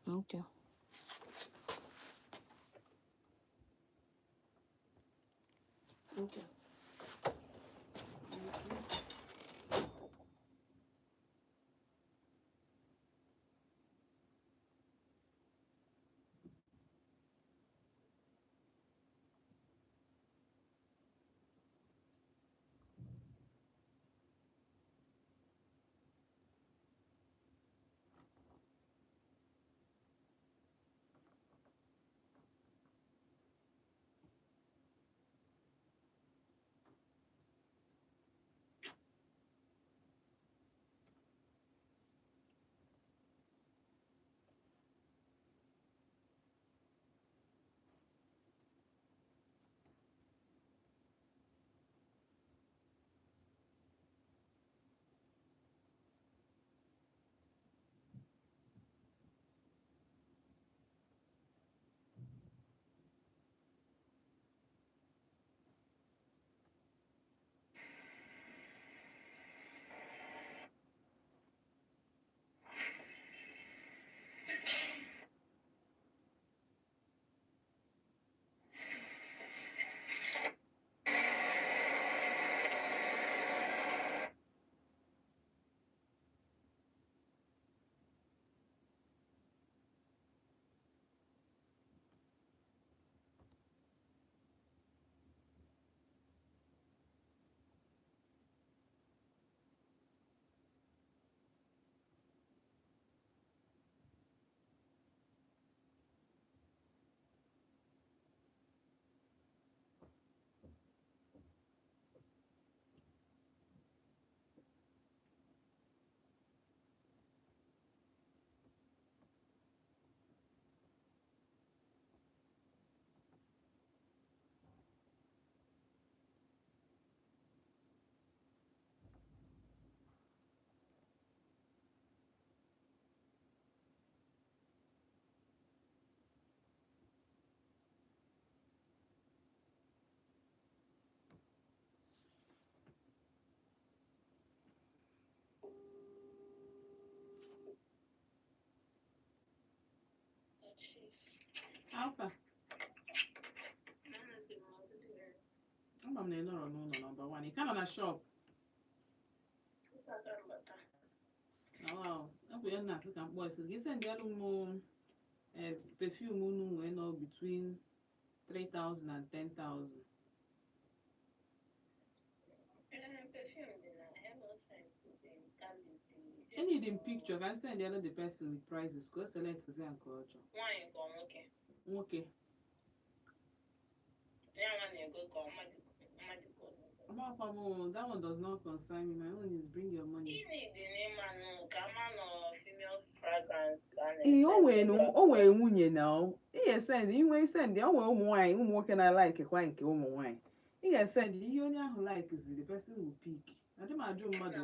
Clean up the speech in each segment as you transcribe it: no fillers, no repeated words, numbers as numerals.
Okay. Okay. Alpha. Ama m na ị nọrọ n'ụlọ number 1. Ị ka nọ na shop. Wow. Ọ bụ ya na-asị ka mkpọ isi gị send elu m perfume unu nwee nọ between 3,000 and 10,000. I need him picture. Can send the other the person with prices. Go select ya nke ọ chọrọ. Nwaanyị ka ọ nwoke? Nwoke. Ya nwa na-ego ka ọ mmadụ mmadụ ka ọ Amakwa m, that one does not concern me. My own is bring your money. Gịnị dị n'ịma nụ ka ama nọ female fragrance ka a Ee, o na-ese? nwere o nwere nwunye na ị ga-esend inwe send o nwere ụmụ nwaanyị, ụmụ nwoke na-like kwa nke ụmụ nwaanyị. Ị ga-esend ihe onye ahụ like ziri, the person will pick. Adị m ajụ mmadụ.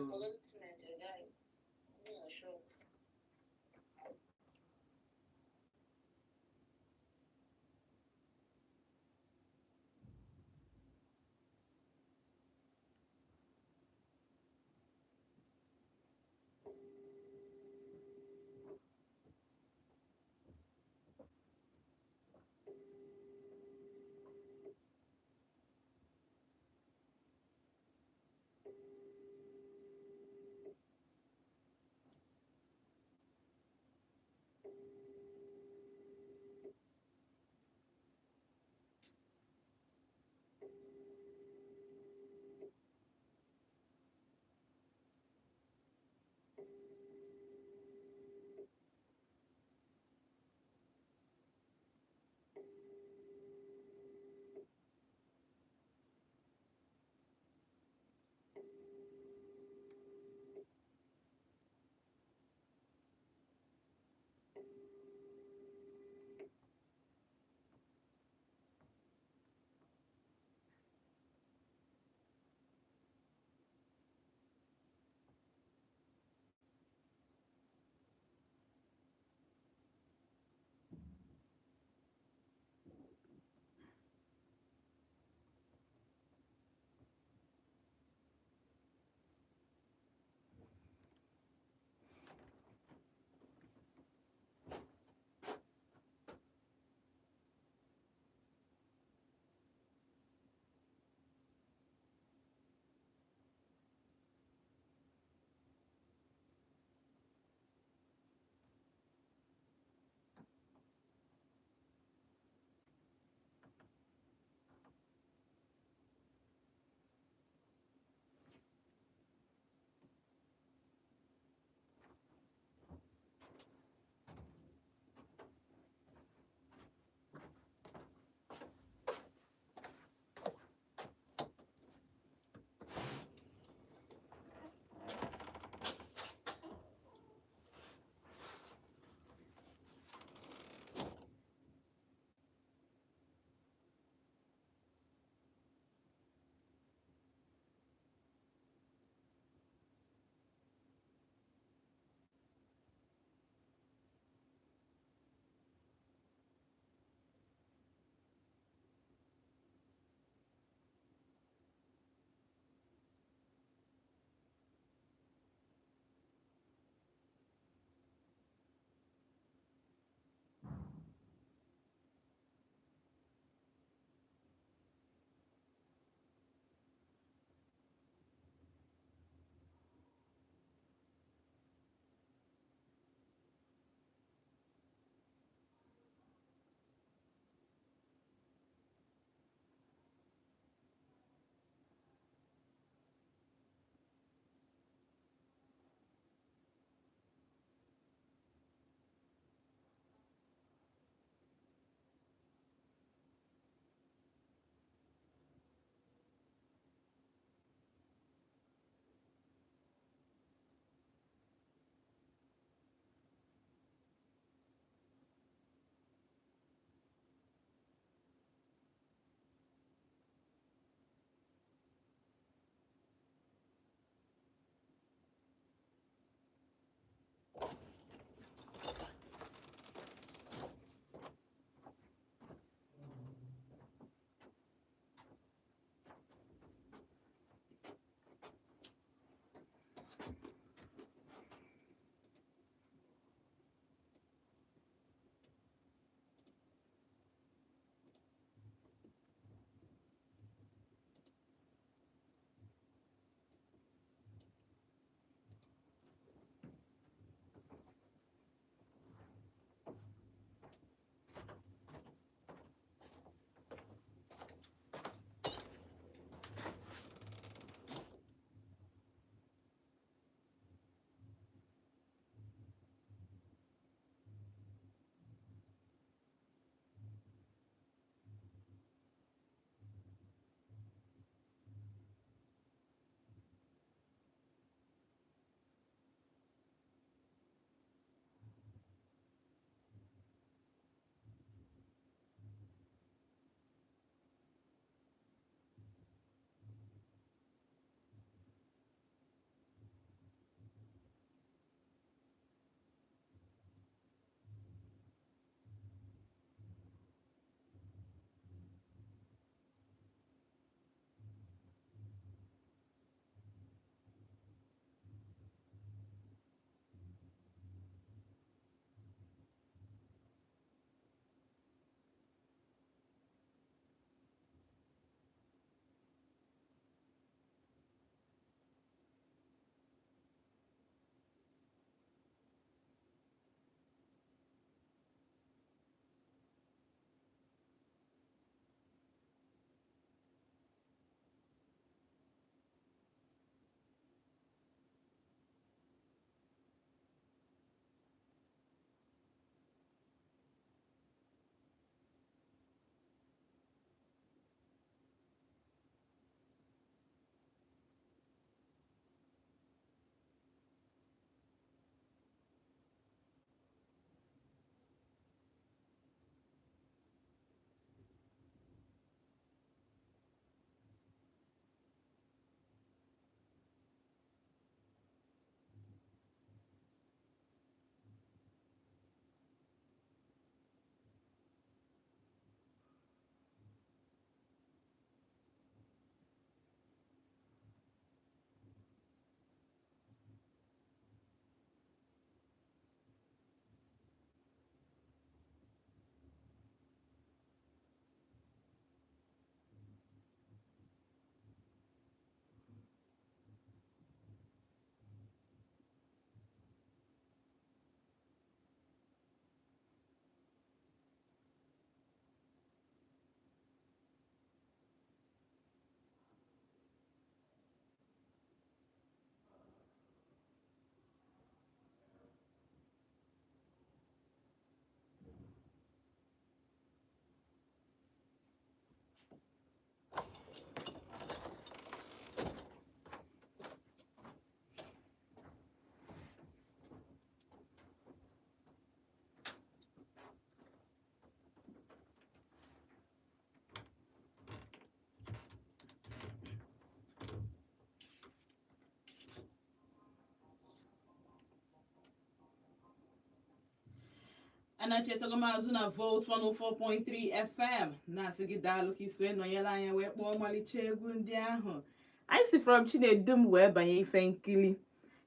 Anachetago m azụ na Volt 104.3 FM, na-asị gị daalụ ka iso nọnyere anya wee kpọọ ọmalịcha egwu ndị ahụ. Anyị si from Chinedum wee banye ife nkili.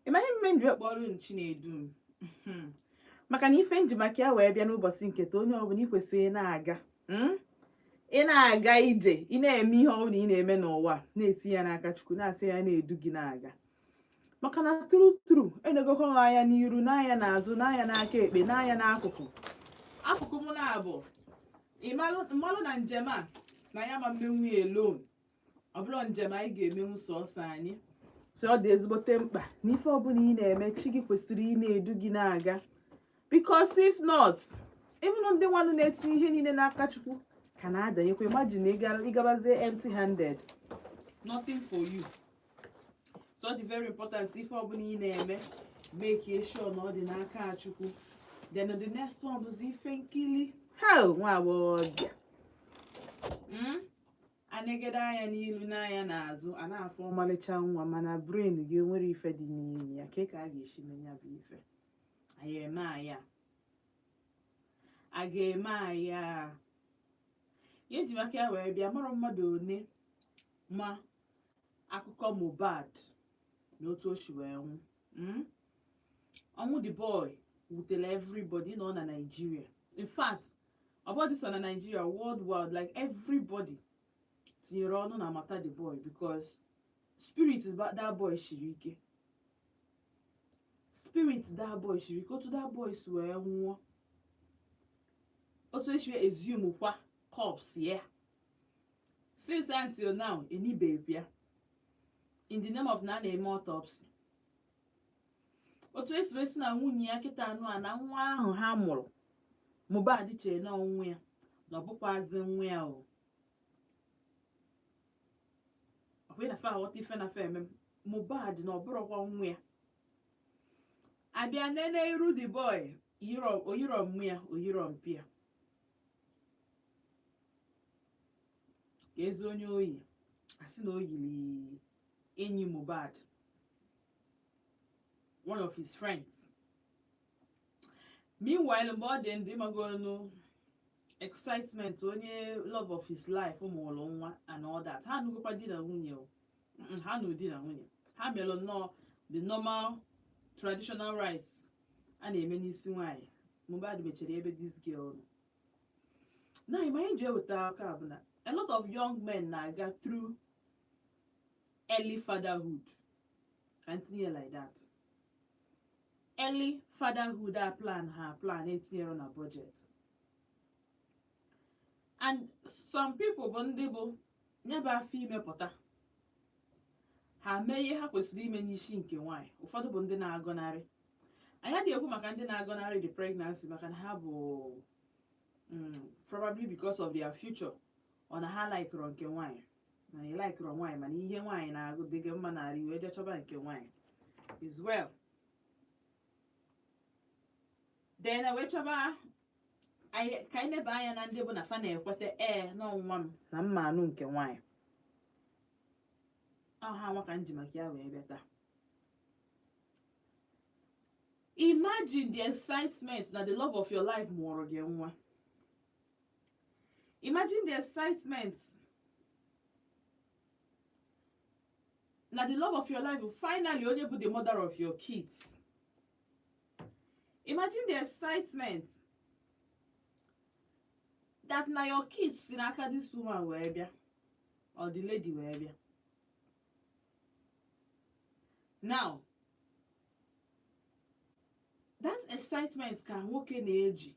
Ịmaghị mme nji wee kpọrọ unu Chinedum, maka na ife nji maka ya wee bịa n'ụbọchị nketa, onye ọbụla ị kwesịrị na-aga, Ị na-aga ije, ị na-eme ihe ọbụla ị na-eme n'ụwa, na-etinye ya n'aka Chukwu, na-asị ya na-edu gị na-aga, maka na true true, enegokwa m anya n'iru, n'anya n'azụ, n'anya n'aka ekpe, n'anya n'akụkụ akụkụ mụ na-abụ mmalụ na njem a na ya ma mmenwu ya alone. Ọ bụrụ njem anyị ga-emenwu sọsọ anyị, so ọ dị ezigbote mkpa na ife ọbụla ị na-eme, chi gị kwesịrị ị na-edu gị na-aga, because if not, even ndị nwanụ na-etinye ihe niile n'aka Chukwu ka na-adanyekwa. Imagine ịgabazie empty handed, nothing for you. So ọ dị very important, ife ọbụla ị na-eme, make sure na ọ dị n'aka Chukwu. Then the next one bụzi ife nkili ha. Nwa agbọghọbịa, Anegede anya n'ilu, n'anya n'azụ, a na-afụ ọmalịcha nwa, mana brain gị nwere ife dị n'ime ya ka a ga-esi menya bụ ife anyị eme anya a ga-eme anya ya eji maka ya wee bịa mara mmadụ one ma akụkọ Mohbad na otu o si wee nwụ. Ọnwụ the boy wutere everybody nọ na Nigeria. In fact, ọ bụghị so na Nigeria, worldwide, like everybody tinyere ọnụ na mata the boy, because spirit that boy shiri ike. Spirit that boy shiri ike. Otu that boy si wee nwụọ, otu esi wee exhume kwa corpse ya, since until now enibeghị ya, in the name of na a na-eme autopsy. Otu esi wee si na nwunye ya kịta anụ a na nwa ahụ ha mụrụ, Mohbad chere na ọnwụ ya, na ọ bụkwazi nwa ya. O ọkwa na fa aghọta ife na fa eme Mohbad na ọ bụrụkwa nwa ya. Abịa nene iru the boy, oyiro mmụ ya, oyiro mpi ya, ka ezi onye oyi asị na o yiri enyi Mohbad, one of his friends. Meanwhile, mgbe ọ dị ndụ, ịmago ọnụ excitement, onye love of his life mụrụ nwa and all that. Ha anụgokwa di na nwunye o. Ha nụ di na nwunye, ha mere nnọọ the normal traditional rites a na-eme n'isi nwaanyị. Mohbad mechara ebe this girl nọ na ịma ihe ji eweta aka bụ na a lot of young men na-aga through early fatherhood. Ka ntinye ya like that, early fatherhood. A plan ha plan etinyere na budget, and some people bụ ndị bụ ya bụ afọ ime pụta, ha mee ihe ha kwesịrị ime n'isi nke nwaanyị. Ụfọdụ bụ ndị na-agọnarị. Anyị adịghị ekwu maka ndị na-agọnarị the pregnancy, maka na ha bụ probably because of their future, ọ na ha likụrọ nke nwaanyị, na ị likụrọ nwaanyị, mana ihe nwaanyị na-agụ dị gị mma narị wee jee chọba nke nwaanyị is well. Then wee chọba anyị ka anyị neba anya na ndị bụ na fa na-ekweta ee n'ọnwa m na mma anụ nke nwaanyị. Ọ ha nwa ka m ji maka ya wee bịa taa. Imagine the excitement na the love of your life mụrụ gị nwa. Imagine the excitement na the love of your life finally onye bụ the mother of your kids. Imagine the excitement that na your kids si n'aka this woman wee bịa, or the lady wee bịa. Now that excitement ka nwoke na-eji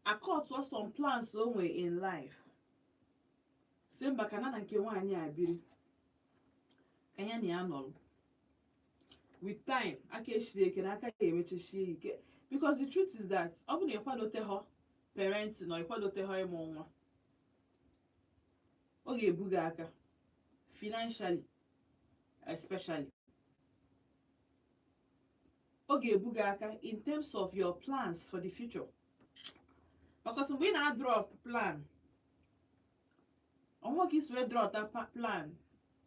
akọtụọ some plans o nwee in life, si mba, ka na na nke nwaanyị a biri, ka ya na ya nọrọ. With time, aka eshiri eke na aka ya emechesie ike, because the truth is that ọ bụ na ịkwadoteghọ parenting na ịkwadoteghọ ịmụ nwa, ọ ga-ebu gị aka financially especially. Ọ ga-ebu gị aka in terms of your plans for the future, because mgbe ị na-drop plan, ọnwa ka isi wee draw that plan,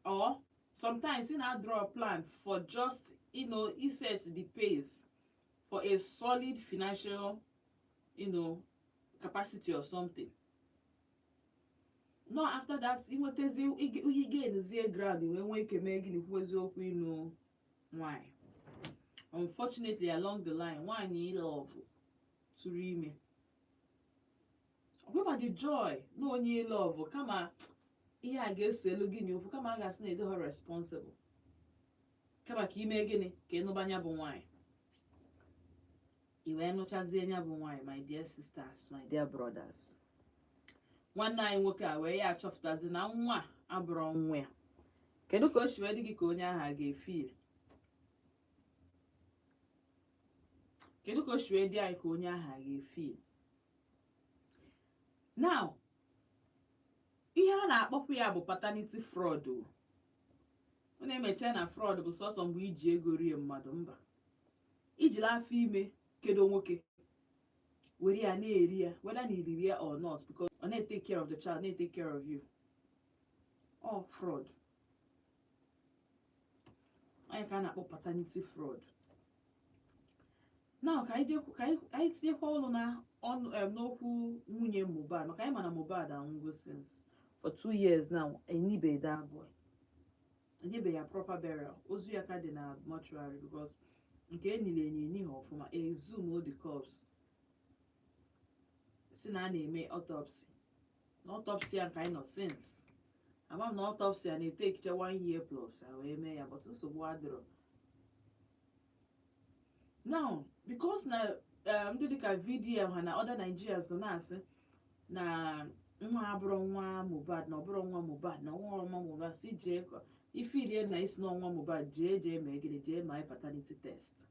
or sometimes ị na-draw plan for just set the pace. for a solid financial capacity or something. No, after that, inwetazie ihe gainzie ground, wee nwee ike mee gịnị? Kwuo eziokwu, ịnụ nwanyị. Unfortunately, along the line, nwaanyị love tụrụ ime. Ọkweba the joy na onye love, kama ihe a ga-ese elu gịnị okwu, kama a ga-asị na edoghị responsible, kama ka ime gịnị, ka ịnụba ya bụ nwaanyị, i wee nụchazie ya bụ nwaanyị. My dear sisters, my dear brothers, nwanne anyị nwoke a wee ya achọpụtazi na nwa a abụrụ nwa ya. Kedu ka o si wee dị gị ka onye ahụ a ga-efeel? Kedu ka o si wee dị anyị ka onye ahụ a ga-efeel now? Ihe a na-akpọkwa ya bụ paternity fraud. O ọ na-emecha na fraud bụ sọsọ mgbe iji ego rie mmadụ. Mba, ijiri afọ ime kedo nwoke were ya na-eri ya, whether na iriri ya or not, because ọ na-take care of the child, na-take care of you, all fraud. Onye ka a na-akpọ paternity fraud. Now, ka anyị tinyekwa ọnụ na ọnụ n'okwu nwunye Mohbad, maka anyị ma na Mohbad anwụgo since for 2 years now. Enibe that boy, enyebe ya proper burial. Ozu ya ka dị na mortuary, because nke enile enyi eni ha ọfụma, exhume the corpse, si na a na-eme autopsy. Na autopsy ya nke anyị nọ since, ama m na autopsy a na-etekicha one year plus a wee mee ya, but nsogbu adịrọ now, because na ndị dịka VDM ha na other Nigerians nọ na-asị na nwa abụrụ nwa Mohbad, na ọ bụrụ nwa Mohbad, na nwa nwa Mohbad, si jee ifilie na isi na nwa Mohbad, jee jee mee gịnị? Jee mee paternity test.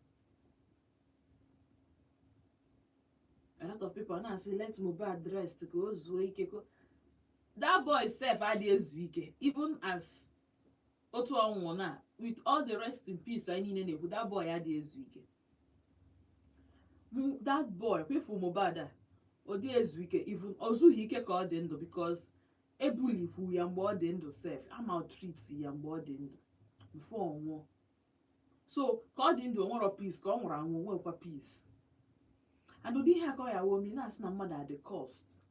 A lot of people na-asị, "Let Mohbad rest, ka o zuo ike." Ka that boy sef adịghị ezu ike, even as otu ọnwụ na with all the rest in peace anyị niile na-ekwu, that boy adịghị ezu ike. That boy kwefu Mohbad a, ọ dị ezu ike, even ọ zughị ike ka ọ dị ndụ, because ebulikwu ya mgbe ọ dị ndụ sef, a maltreat ya mgbe ọ dị ndụ before ọ nwụọ. So ka ọ dị ndụ, o nwero peace. Ka ọ nwụrụ anwụ, o nwekwa peace. And ụdị ihe aka ọ ya omi na-asị na mmadụ adị cost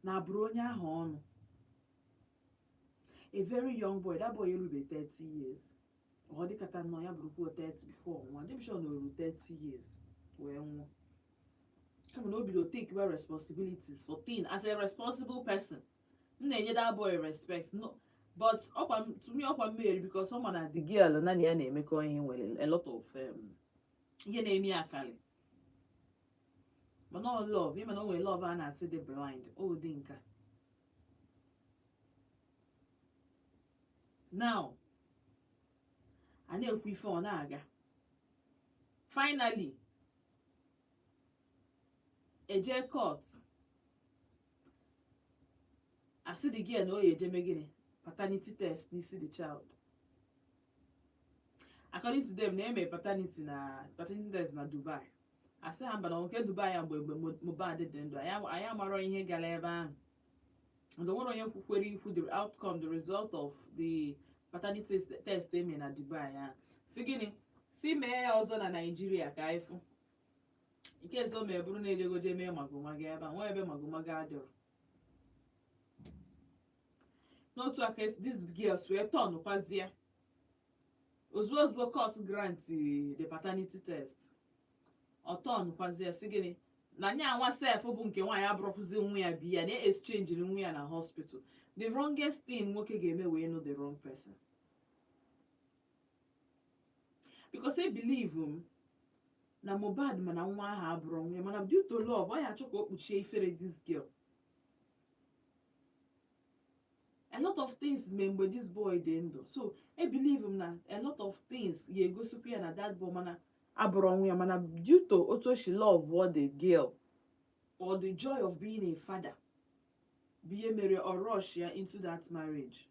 na abụrụ onye ahụ ọnụ. A very young boy, that boy erube 30 years. Ọ dịkata nnọọ ya bụrụkwuo 30 before ọ nwụọ. Ndị sure na o ruru 30 years wee nwụọ, kama na o bido take well responsibilities for thing as a responsible person. M na-enye that boy respect, no, but ọkwa to me, ọkwa mmeri, because ọ ma na the girl na ya na-emekọ ihe nwere a lot of ihe na-eme ya akali, mana ọ love ịma na o nwere love a na-asị dị blind. O dị nka now, a na-ekwu ife ọ na-aga. Finally, eje court, asị the girl na o ya eje mee gịnị? Paternity test n'isi the child. According to them, na eme paternity na paternity test na Dubai. Asị ha mba, na nke Dubai ya mgbe Mohbad dị ndụ. Anyị amarọ ihe gara ebe ahụ, and o nwere onye kwukwere ikwu the outcome, the result of the paternity test eme na Dubai ya. Si gịnị? Si mee ya ọzọ na Naijiria ka anyị fụ nke ezo. Ma eburu na ejegoje mee magomago ebe a, nwa ebe magomago adịrọ. N'otu aka, these girls wee turn kwazie ozugbo ozugbo court grant the paternity test. Ọ turn kwazie, si gịnị? Na nya nwa sef bụ nke nwaanyị abụrụkwụzi nwa ya, bi ya na exchange nwa ya na hospital. The wrongest thing nwoke ga-eme wee know the wrong person, because I believe m na Mohbad mana nwa ahụ abụrụ nwa ya, mana due to love, ọ ya achọ ka o kpuchie ifere this girl. A lot of things mee mgbe this boy dị ndụ, so I believe m na a lot of things ga-egosikwa ya na that boy mana abụrụ nwa ya, mana due to otu o si love the girl or the joy of being a father bụ ihe mere ọ rush ya into that marriage.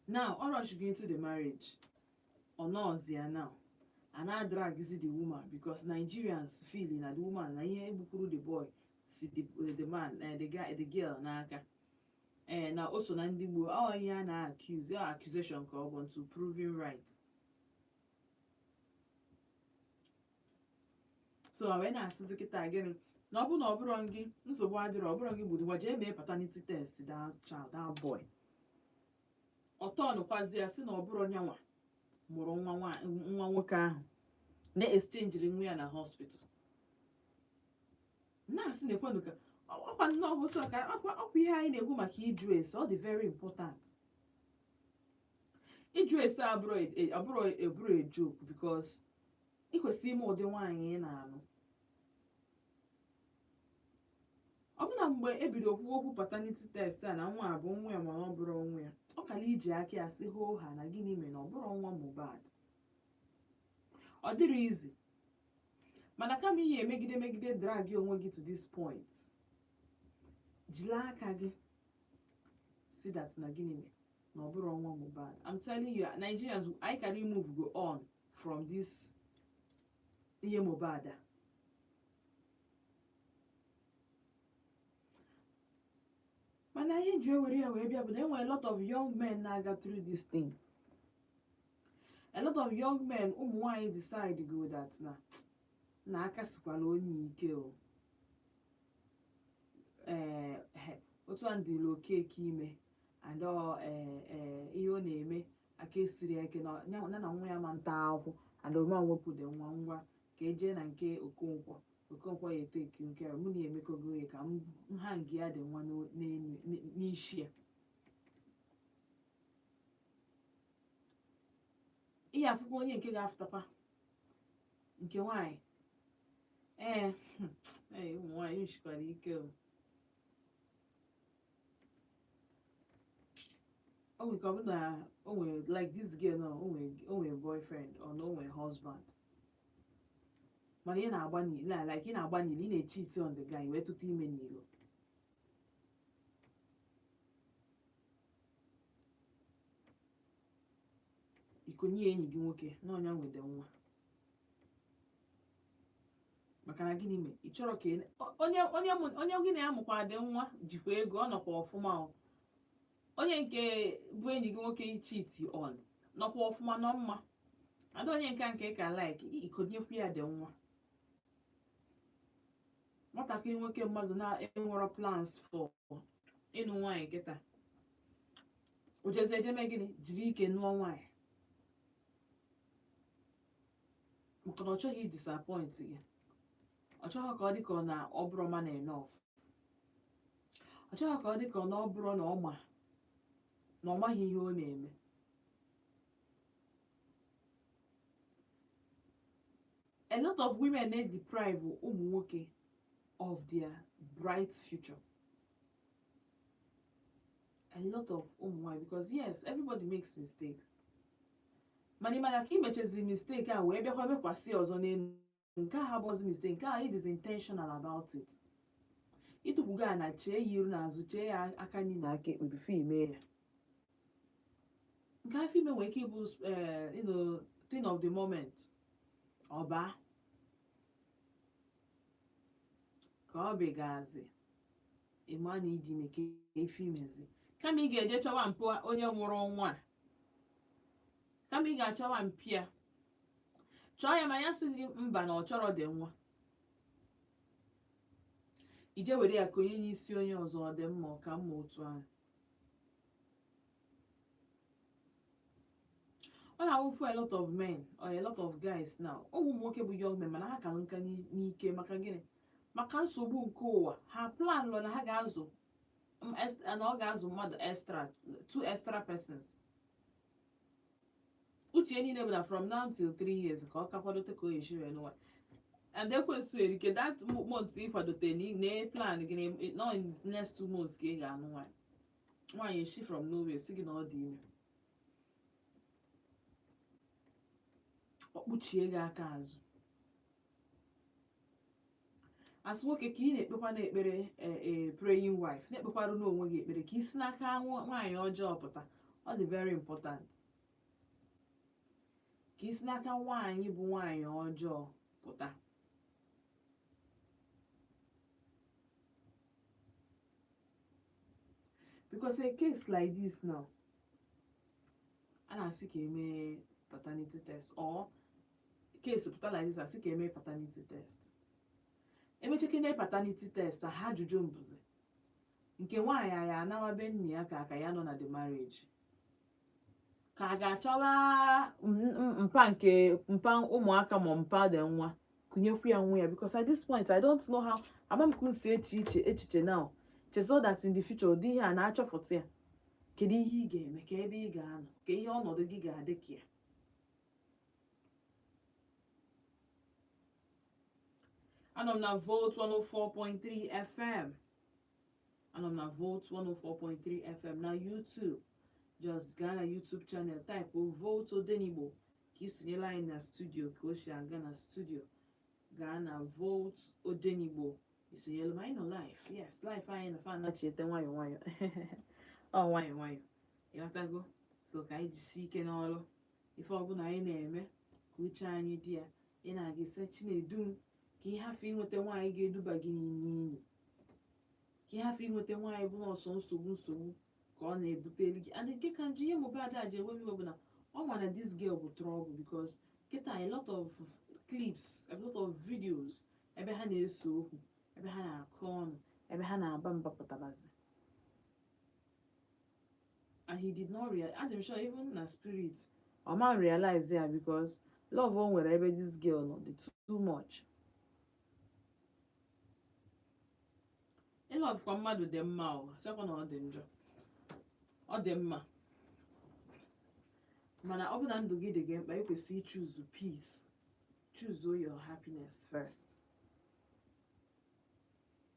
Now ọ rush go into the marriage, ọ nọọzi ya now, a na-adragzi the woman, because Nigerians feel na the woman na ihe egbukwuru the boy si the man, the guy, the girl n'aka. Ee, na o so na ndị gboo. Ọ ihe a na-accuse, ọ accusation ka ọ bụ until proven right. So wee na-asịzi kịta gịnị? Na ọ bụ na ọ bụrụ gị, nsogbu adịrọ. Ọ bụrụ gị gburu gwa, jee mee paternity test that child, that boy. Ọtọnụkwazi ya sị na ọ bụrụ nyanwa mụrụ nwa nwa nwoke ahụ, na-exchange-iri nwa ya na hospital. Na-asị na ekwenụ ka ọkwa nnọọ otu a ka ọkwa ihe anyị na-ekwu maka ịjụ ese. Ọ dị very important ịjụ ese. Abụrụ eburu a joke, because ị kwesịrị ime ụdị nwaanyị ị na-anụ. Ọ bụ na mgbe ebido kwuo okwu paternity test a, na nwa a bụ nwa ya, mana ọ bụrụ nwa ya, ọ kara iji aka ya sị hoo ha na gịnị mere na ọ bụrụ nwa Mohbad. Ọ dịrị izi, mana kama ihe emegide megide drag onwe gị to this point, jiri aka gị see that na gịnị mere na ọ bụrụ nwa Mohbad. I'm telling you, Nigerians, anyị can move go on from this ihe Mohbad a. Mana ihe nji ewere ya wee bịa bụ na enwere a lot of young men na-aga through this thing. A lot of young men, ụmụ nwanyị decide go that na aka sikwala onye ike o. Ee, otu a ndịla Okeke ime and ọ ee ihe ọ na-eme aka esiri ya ike na ya na nwa ya ma nta akwụ and ome wepụde nwa ngwa ka eje na nke Okonkwo. Okonkwo ya eteki nke mụ na emekogo ya ka m ha nke ya dị nwa n'elu n'isi ya. Ihe afụkwa onye nke ga-afụtakwa nke nwaanyị. Ee, ụmụ nwaanyị shikwara ike o. O nwere ka ọ bụ na o nwere, like this girl now, o nwere boyfriend or na o nwere husband, mana ị na-agba na like ị na-agba n'ilo, ị na-echeat on the guy wee tụta ime n'ilo. Ikonye enyi gị nwoke na ọnya nwede nwa. Maka na gịnị mee ị chọrọ ka onye gị na ya mụkwa dị nwa jikwa ego, ọ nọkwa ọfụma o. Onye nke bụ enyi gị nwoke cheat on nọkwa ọfụma, nọ mma. Ada onye nke ka like ikonyekwu ya dị nwa. Nwatakịrị nwoke mmadụ na-enwero plans for ịnụ nwaanyị kịta, o jezi ejeme gịnị? Jiri ike nụọ nwaanyị, maka na ọ chọghị disappoint gị. Ọ chọghị ka ọ dị ka ọ na ọ bụrụ man enough. Ọ chọghị ka ọ dị ka ọ na ọ bụrụ na ọ ma na ọ maghị ihe ọ na-eme. A lot of women na-deprive ụmụ nwoke of their bright future. A lot of ụmụ nwanyị, because yes, everybody makes mistakes, mana ị mana ka imechezi mistake a wee bịakwa mekwasị ọzọ n'elu nke a, abụọzi mistake nke a. It is intentional about it. Ịtụkwugo a na chee ya iru n'azụ, chee ya aka nri na aka ekpe before ime ya. Nke afọ ime nwere ike ịbụ thing of the moment. Ọba ka ọ bịgazi ịma na ịdị ime ka efe imezi, kama ị ga-eje chọwa mpụ onye mụrụ nwa a, kama ị ga-achọwa mpịa chọọ ya, ma ya sị gị mba, na ọ chọrọ dị nwa, ije were ya ka onye n'isi onye ọzọ. Ọ dị mma, ọ ka mma otu ahụ. Ọ na-awụfu a lot of men or a lot of guys now. Ụmụ nwoke bụ young men, mana ha ka nka n'ike. Maka gịnị? Maka nsogbu nke ụwa. Ha plan lọ na ha ga-azụ na ọ ga-azụ mmadụ extra, two extra persons. Uche niile bụ na from now till 3 years ka ọ ka kwadote ka o esi wee n'ụwa. And ekwensu erike that month ị kwadote na plan gị na nọ in next 2 months ka ị ga-anụ nwaanyị. Nwaanyị eshi from nowhere si gị na ọ dị ime, ọ kpuchie gị aka azụ. Asị nwoke ka ị na-ekpekwa na-ekpere e praying wife, na-ekpekwarụ n'onwe gị ekpere ka isi n'aka nwaanyị ọjọọ pụta. Ọ dị very important ka isi n'aka nwaanyị bụ nwaanyị ọjọọ pụta. Because a case like this now, a na-asị ka eme paternity test, or case pụta like this, asị ka eme paternity test. Emechekene paternity test, ha ajụjụ mbụzi nke nwaanyị anyị anawa be nna ya ka aka ya nọ na the marriage, ka a ga-achọwa mpa nke mpa ụmụaka ma mpa dị nwa kụnyekwu ya nwa ya. Because at this point, I don't know how ama m ka m si eche iche echiche now. Chezọ that in the future, ụdị ihe a na-achọfụta ya, kedu ihe ị ga-eme, ka ebe ị ga-anọ, ka ihe ọnọdụ gị ga-adị ka ya? Anọ m na Volt 104.3 FM. Anọ m na Volt 104.3 FM na YouTube. Just gaa na YouTube channel, type Volt Odenigbo ka ị sonyela anyị na studio, ka o si aga na studio. Gaa na Volt Odenigbo, isonyela m. Anyị nọ live. Yes, live. Anyị na fan na-chiete nwayọ nwayọ, ọ nwayọ nwayọ, ịghọtago? So ka anyị jisie ike n'ọrụ. Ife ọbụla anyị na-eme, ka uche anyị dị ya. Ị na-aga ise Chinedum, ka ị hafụ inweta nwaanyị ga-eduba gị n'inyi, ka ị hafụ inweta nwaanyị bụ n'ọsọ nsogbu nsogbu ka ọ na-ebuteli gị. And nke ka njọ, ihe Mohbad a ji enwe m iwe bụ na ọ ma na this girl bụ trouble, because kịta a lot of clips, a lot of videos ebe ha na-ese okwu, ebe ha na-akọ ọnụ, ebe ha na-aba mba pụtabazi, and he did not realize. I'm sure even na spirit ọ ma realize ya, because love o nwere ebe this girl nọ dị too much. Ịlove kwa mmadụ dị mma, o sịkwa na ọ dị njọ, ọ dị mma, mana ọ bụ na ndụ gị dị gị mkpa, ị kwesịrị choose peace, choose your happiness first.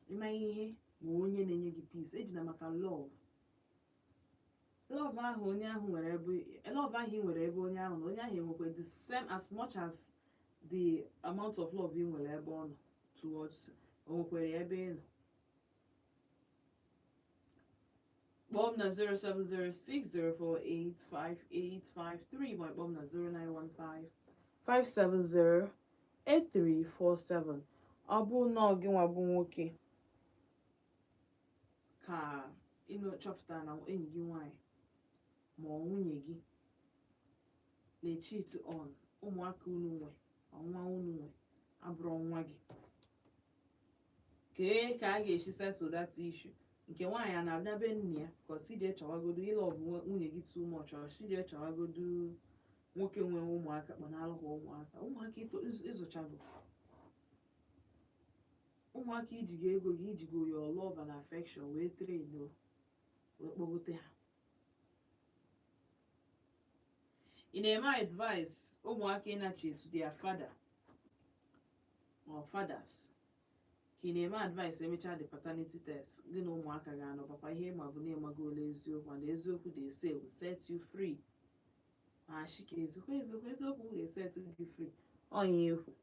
Ịma ihe ma onye na-enye gị peace, ejina maka love, love ahụ onye ahụ nwere, ebe love ahụ ị nwere ebe onye ahụ na onye ahụ enwekwa the same, as much as the amount of love ị nwere ebe ọ nọ towards o nwekwara ebe ị nọ. Kpọọ m na 07060485853, ma kpọọ m na 09155708347. Ọ bụ na ọ gị nwa bụ nwoke ka ị chọpụtara na enyi gị nwaanyị ma ọ nwunye gị na-echeat on ụmụaka unu nwe, nwa unu nwe abụrụ nwa gị, kee ka a ga-esi settle that issue? Nke nwaanyị a na-abịa be nna ya, ka ọ si jee chọwagodo ịlove nwunye gị too much, ọ si jee chọwagodo nwoke nwe ụmụaka, kpanalụ ha ụmụaka, ụmụaka ịzụchago, ụmụaka ijigo ego gị, ijigo your love and affection wee train o wee kpọgote ha. Ị na-eme advice ụmụaka ịnachi to their father or fathers, ka ị na-eme advice emechaa the paternity test, gị na ụmụaka ga-anọbakwa? Ihe ma bụ na-emago ole eziokwu, and eziokwu they say will set you free. Ma ashị ka eziokwu, eziokwu, eziokwu ga-eset gị free. Onye ekwu,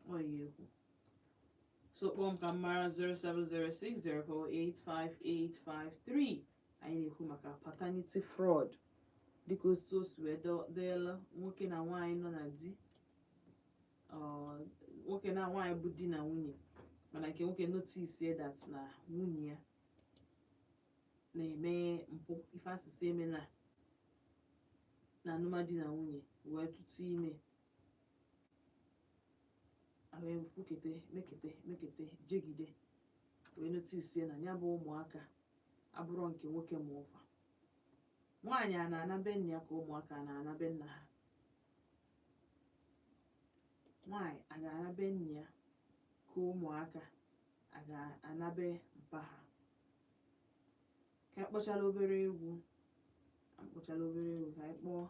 onye ekwu. So kpọọ m ka m mara, 07060485853. Anyị na-ekwu maka paternity fraud, dịka otu o si wee deela nwoke na nwaanyị nọ na di, nwoke na nwaanyị bụ di na nwunye, mana nke nwoke notice that na nwunye ya na-eme mpụ, ife asịsị eme na na alụmdi na nwunye, wee tụtụ ime, wee kwukete, mekete mekete, jegide, wee notice na ya bụ ụmụaka abụrọ nke nwoke. Ma ụfa nwaanyị a na-ana be nna ya, ka ụmụaka a na-ana be nna ha? Nwaanyị a ga-ana be nna ya, ka ụmụaka a ga-ana be mpa ha? Ka akpọchala obere egwu, akpọchala obere egwu, ka anyị kpọọ.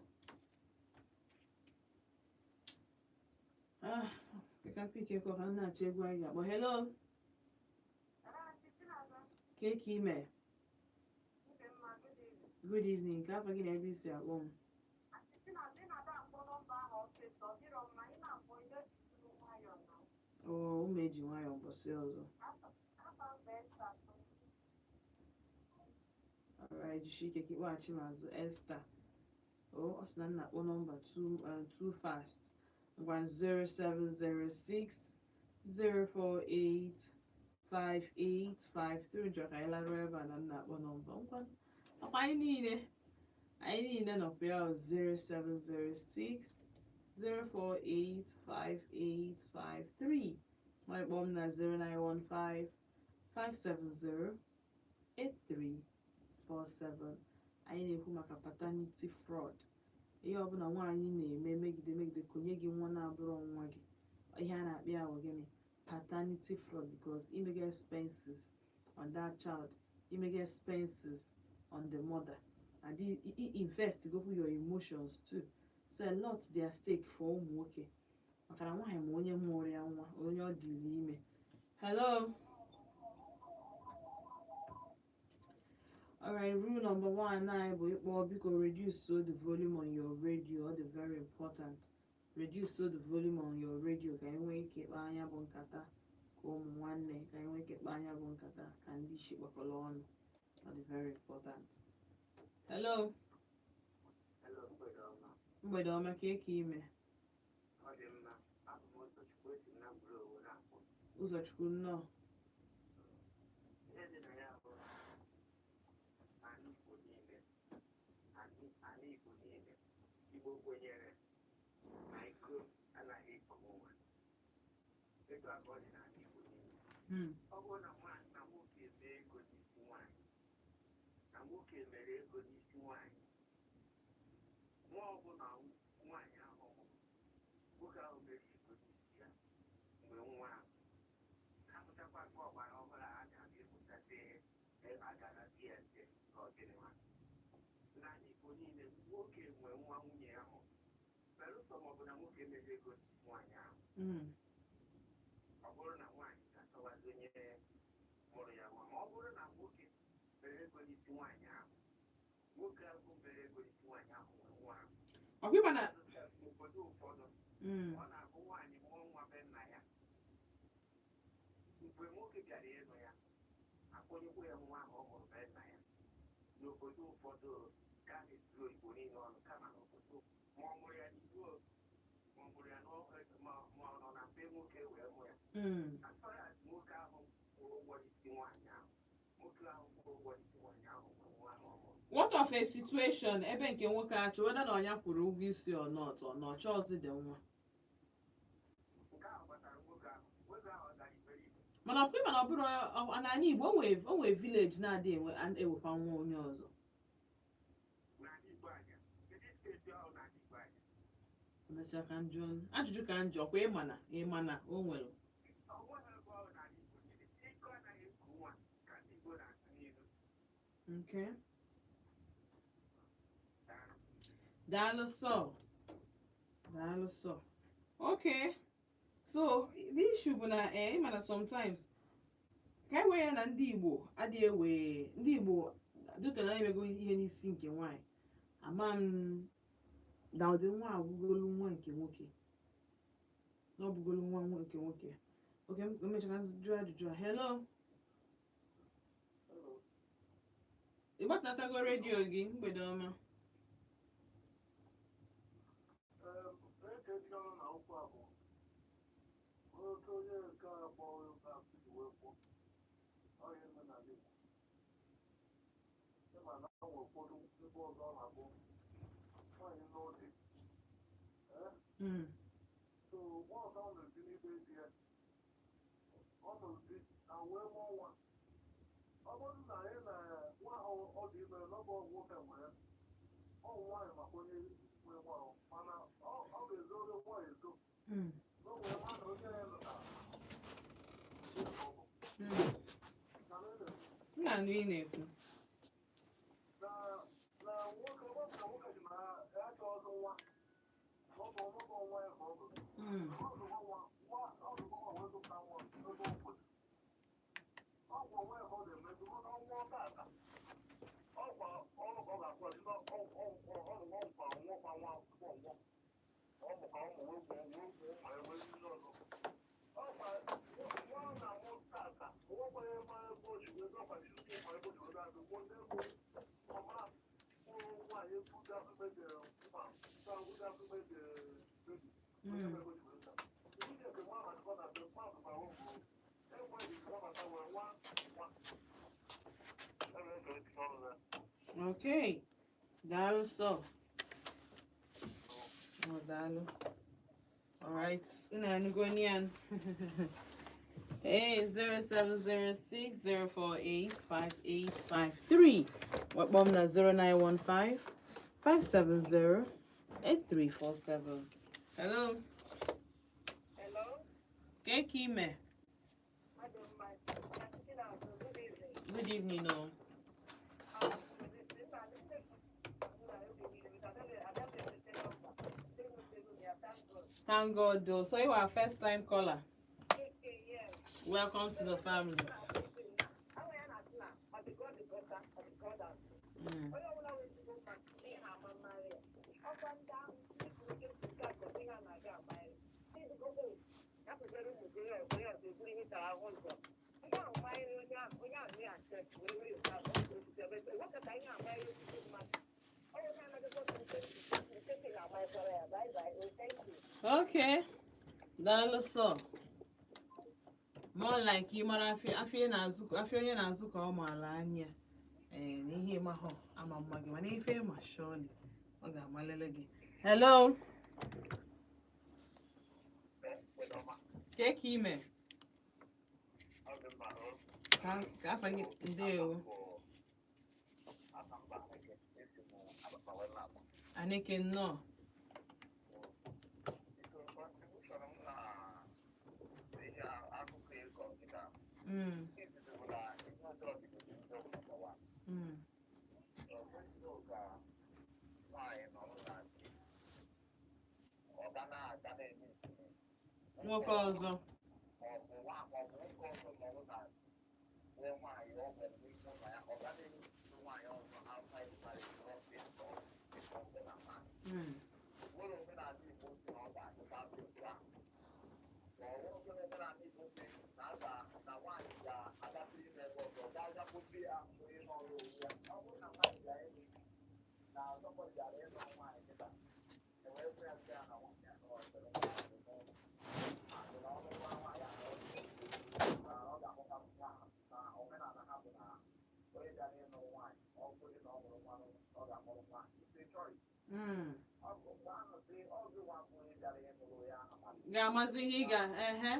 Ah, ka pick call, ka m na-achọ egwu anyị ga-akpọ. Hello, kee ka ime? Good evening. Ka afa gị na ebe i si akpọ m? Oo, ụmụ eji nwayọọ mbọsị ọzọ. Alright, jisie ike ka ịkpọghachi m azụ, Esther. O ọ sị na m na-akpọ nọmba too fast. Ngwa, 0706 048. 5853. Njọ ka anyị laruo ebe a na m na-akpọ nọmba. Ngwa, ọkwa anyị niile nọkwa ya, 0706 048 5853, ma ịkpọ m na 0915 570 8347. Anyị na-ekwu maka paternity fraud. Ihe ọbụla nwaanyị na-eme megide megide konye gị nwa na-abụrụ nwa gị, ihe a na-akpị ya bụ gịnị? Paternity fraud, because imega expenses on that child, imega expenses on the mother, and I invest gokwu your emotions too. So a lot dey at stake for ụmụ nwoke, maka na nwaanyị ma onye mụrụ ya nwa, onye ọ dịrị ime. Hello. Alright, rule number one anyị bụ ịkpọ, biko reduce so the volume on your radio. Ọ dị very important. Reduce so the volume on your radio ka anyị nwee ike kpaa anya bụ nkata ka ụmụ nwanne, ka anyị nwee ike kpaa anya bụ nkata ka ndị isi kpakọrọ ọnụ. Ọ dị very important. Hello. Hello, mgbede ọma. Mgbede ọma. Ka eke ime? Ọ dị mma. Abụ m Ụzọchukwu, esi m na Mgburuowo na-akpọ. Ụzọchukwu, nnọọ. Ihe dị na ya bụ ala Igbo niile, ala Igbo niile, Igbo kwenyere na iko anaghị eku nwa. Etu a ka ọ dị n'ala Igbo niile. Ọ bụrụ na nwaanyị na nwoke mee ego n'isi nwaanyị, na nwoke mere ego n'isi nwaanyị, nwa ọbụla nwaanyị ahụ mụrụ, nwoke ahụ mere ego n'isi ya mgbe nwa ahụ apụtakwa nke ọgbara ọhụrụ a ga-abịa ebutazi agara DNA ka ọ dịrị ha. N'ala Igbo niile, nwoke nwe nwa nwunye ya mụrụ, belụsọ maọbụ na nwoke mere ego n'isi nwaanyị ahụ, ọ bụrụ na nwaanyị ga-achọwazi onye mụrụ ya nwa. Ma ọ bụrụ na nwoke mere ego n'isi nwaanyị ahụ, nwoke ahụ mere ego n'isi nwaanyị ahụ nwe nwa ahụ. Ọkwa ịma na N'obodo ụfọdụ, ọ na-abụ nwaanyị mụọ nwa be nna ya, mgbe nwoke bịara ịlụ ya, akpọnyekwa ya nwa ahụ ọ mụrụ be nna ya. N'obodo ụfọdụ, ka a na-eturu Igbo niile ọnụ, kama n'obodo, ma ọ mụrụ ya n'Igbo, ma ọ mụrụ ya ma ọ nọ na be nwoke wee mụ ya, as far as nwoke ahụ kwụrụ ụgwọ n'isi nwaanyị ahụ, nwoke ahụ kwụrụ ụgwọ n'isi nwaanyị ahụ nwe nwa ahụ ọ mụrụ. What of a situation ebe nke nwoke achọ, whether na ọnya kwụrụ ụgwọ isi or not, ọ na ọchọọzi dị nwa? Nke ahụ gbasara nwoke ahụ. Nwoke ahụ ọ dara iberibe? Mana ọkwa ịma na ọ bụrụ n'ala Igbo, o nwee village na-adị enwe ewekwa nwa onye ọzọ. N'ala Igbo anya, kedu steeti ahụ n'ala Igbo anya? Emechaa ka njụ ajụjụ ka njụ. Ọkwa ịma na o nwere. Ọ nweghị ebe ọ n'ala Igbo niile iko anaghị eku nwa ka ndị Igbo na-atụ n'ilu. Okay. Daalụ. Daalụ sọ. Daalụ sọ. Okay. So the issue bụ na ịma na sometimes ka e wee ya na ndị Igbo adịghị ewe, ndị Igbo dịka na emego ihe n'isi nke nwaanyị, ama m na ụdị nwa agwụgolu nwa nke nwoke, na ọ bụgolu nwa nwa nke nwoke. Okay, m emechaa ka m jụọ ajụjụ a. Hello. Hello. Ị gbatatago redio gị? Mgbede ọma. Eke dị ọnụ na okwu a bụ otu onye nke a kpọrọ asị wee kwuo ọhịa eme n'ala Igbo. Ịma na ọ nwere ụfọdụ ebe ọzọ ọ na-abụ nwaanyị n'oge so nwa ọzọ ọ na-esi n'ebe di ya, ọ nọzi na wee mụọ nwa. Ọ bụrụ na anyị na nwa ahụ ọ dị ime n'ọbụ nwoke nwere ọ nwaanyị maka onye nwe nwa ahụ, mana ọ ga-ezoro nwa ezo n'onwe ma na onye ya lụtara ọ bụ na M na-anụ ị na-ekwu. Na nwoke, ọ bụ na nwoke si na ya chọọ ọzọ nwa, na ọ bụ nwoke nwa ya ka ọ bụ ọ zụgo nwa nwa, ọ zụgo nwa wee zụpụta nwa ebe o kwesịrị. Ọ bụ onwe ya ka ọ ga-emezu mana ọnwa tata ọkwa ọrụ ka ọ ga-akwụ ya site ọrụ nwa nkwa nwụkwa nwa tupu ọ nwụọ, ọ mụ ka ụmụ wee gwuo wee gwuo ma e wee ndị ọzọ. Ọkwa nwa ọ na-amụ tata onwekwaghị ebe ebe o ji wee dọkwa chukwu ma ebe o ji wee na-adị gwuo ndị ego ọbụla kwụrụ nwaanyị ebuga mmebi nwa ụga mmebi bebi. Okay, daalụ sọ. Ọ daalụ. Alright, unu anụgo ya. Hey, 07060485853. Wakpọ m na 09155708347. Hello. Hello. Ke ka ime? Good evening. Good evening, o. Thank God, though. So you are first time caller. Welcome to the family. Okay. Daalụ sọ. More like ị mara afịa, afịa na-azụ, afịa onye na-azụ ka ọ maala anya. Ee, na ihe ịmahụ ama mma gị, mana ife ma surely ọ ga-amalele gị. Hello. Ke ka ime? Ka afa gị? Ndewo. Aneke, nnọọ. Nwoke ọzọ. Ga-amazi ihe ị ga ehe.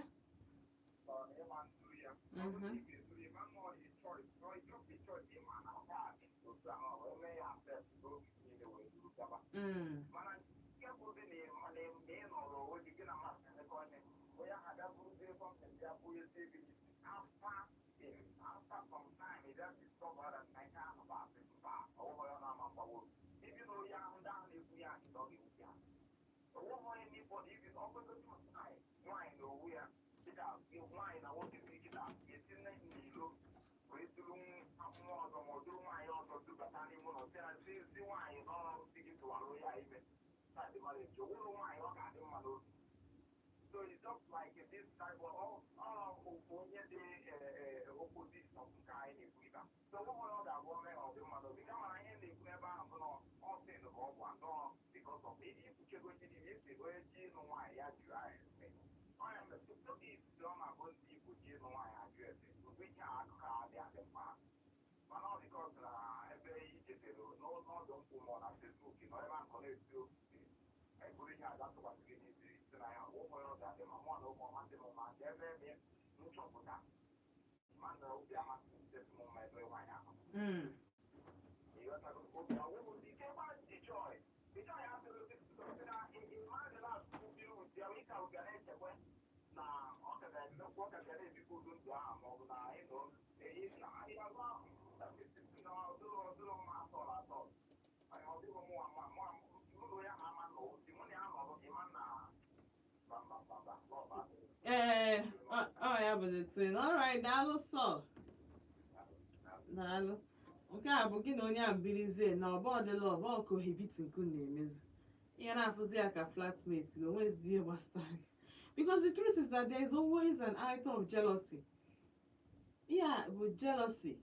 Ee, ọ ya bụ the thing. All right, daalụ sọ. Daalụ. Nke a bụ gị na onye a birizie na ọba ọdịla ọba cohabiting nke unu na-emezi. Ihe na-afụzi ya ka flatmate gị, onwezi ihe gbasara gị. Because the truth is that there is always an item of jealousy. Ihe a bụ jealousy.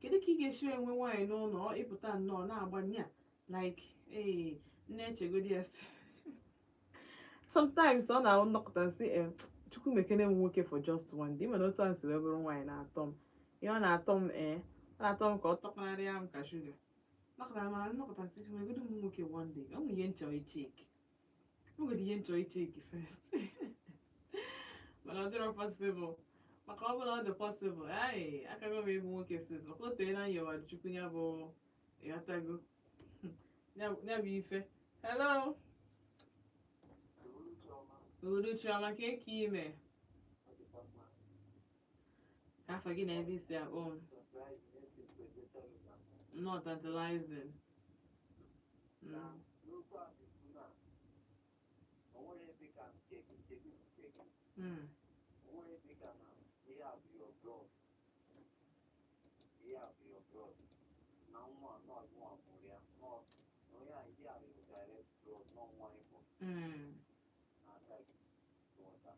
Kedu ka ị ga-esi enwe nwaanyị n'ụlọ, ọ ịpụta nnọọ na-agbanye a, like, ee, nne, echegodi ya sị sometimes ọ na-ahụ nnọkọta nsị, Chukwu mekene m nwoke for just one day. Mana otu a si wee bụrụ nwaanyị na-atọ m ihe ọ na-atọ m, ee, ọ na-atọ m ka ọ tọkọnarịa m ka shuga nọkọtara. Mana nnọkọta nsị nwegodo m nwoke one day, ọ nwere ihe nchọ icheki, o nwere ihe nchọ icheki first, mana ọ dịrọ possible, maka ọ bụrụ na ọ dị possible, ai, akago m ịbụ nwoke sis, maka o teela nyọwa Chukwu ya bụ ịghọtago ya bụ ife. Hello, uhuruchi ọma. Ka eke ime ka afọ gị na ebe isi akpọ m? Nnọọ, tantalizing. N'okwu a na-ekwu na o nweghị dịka nke gị, nke gị, nke gị. O nweghị dịka na ihe a bụ your blood, ihe a bụ your blood, na nwa nọ nwa mụrụ ya nọ na onye a, ihe a bụ your direct blood, nọ nwa ịbụ n'aka gị ghọta.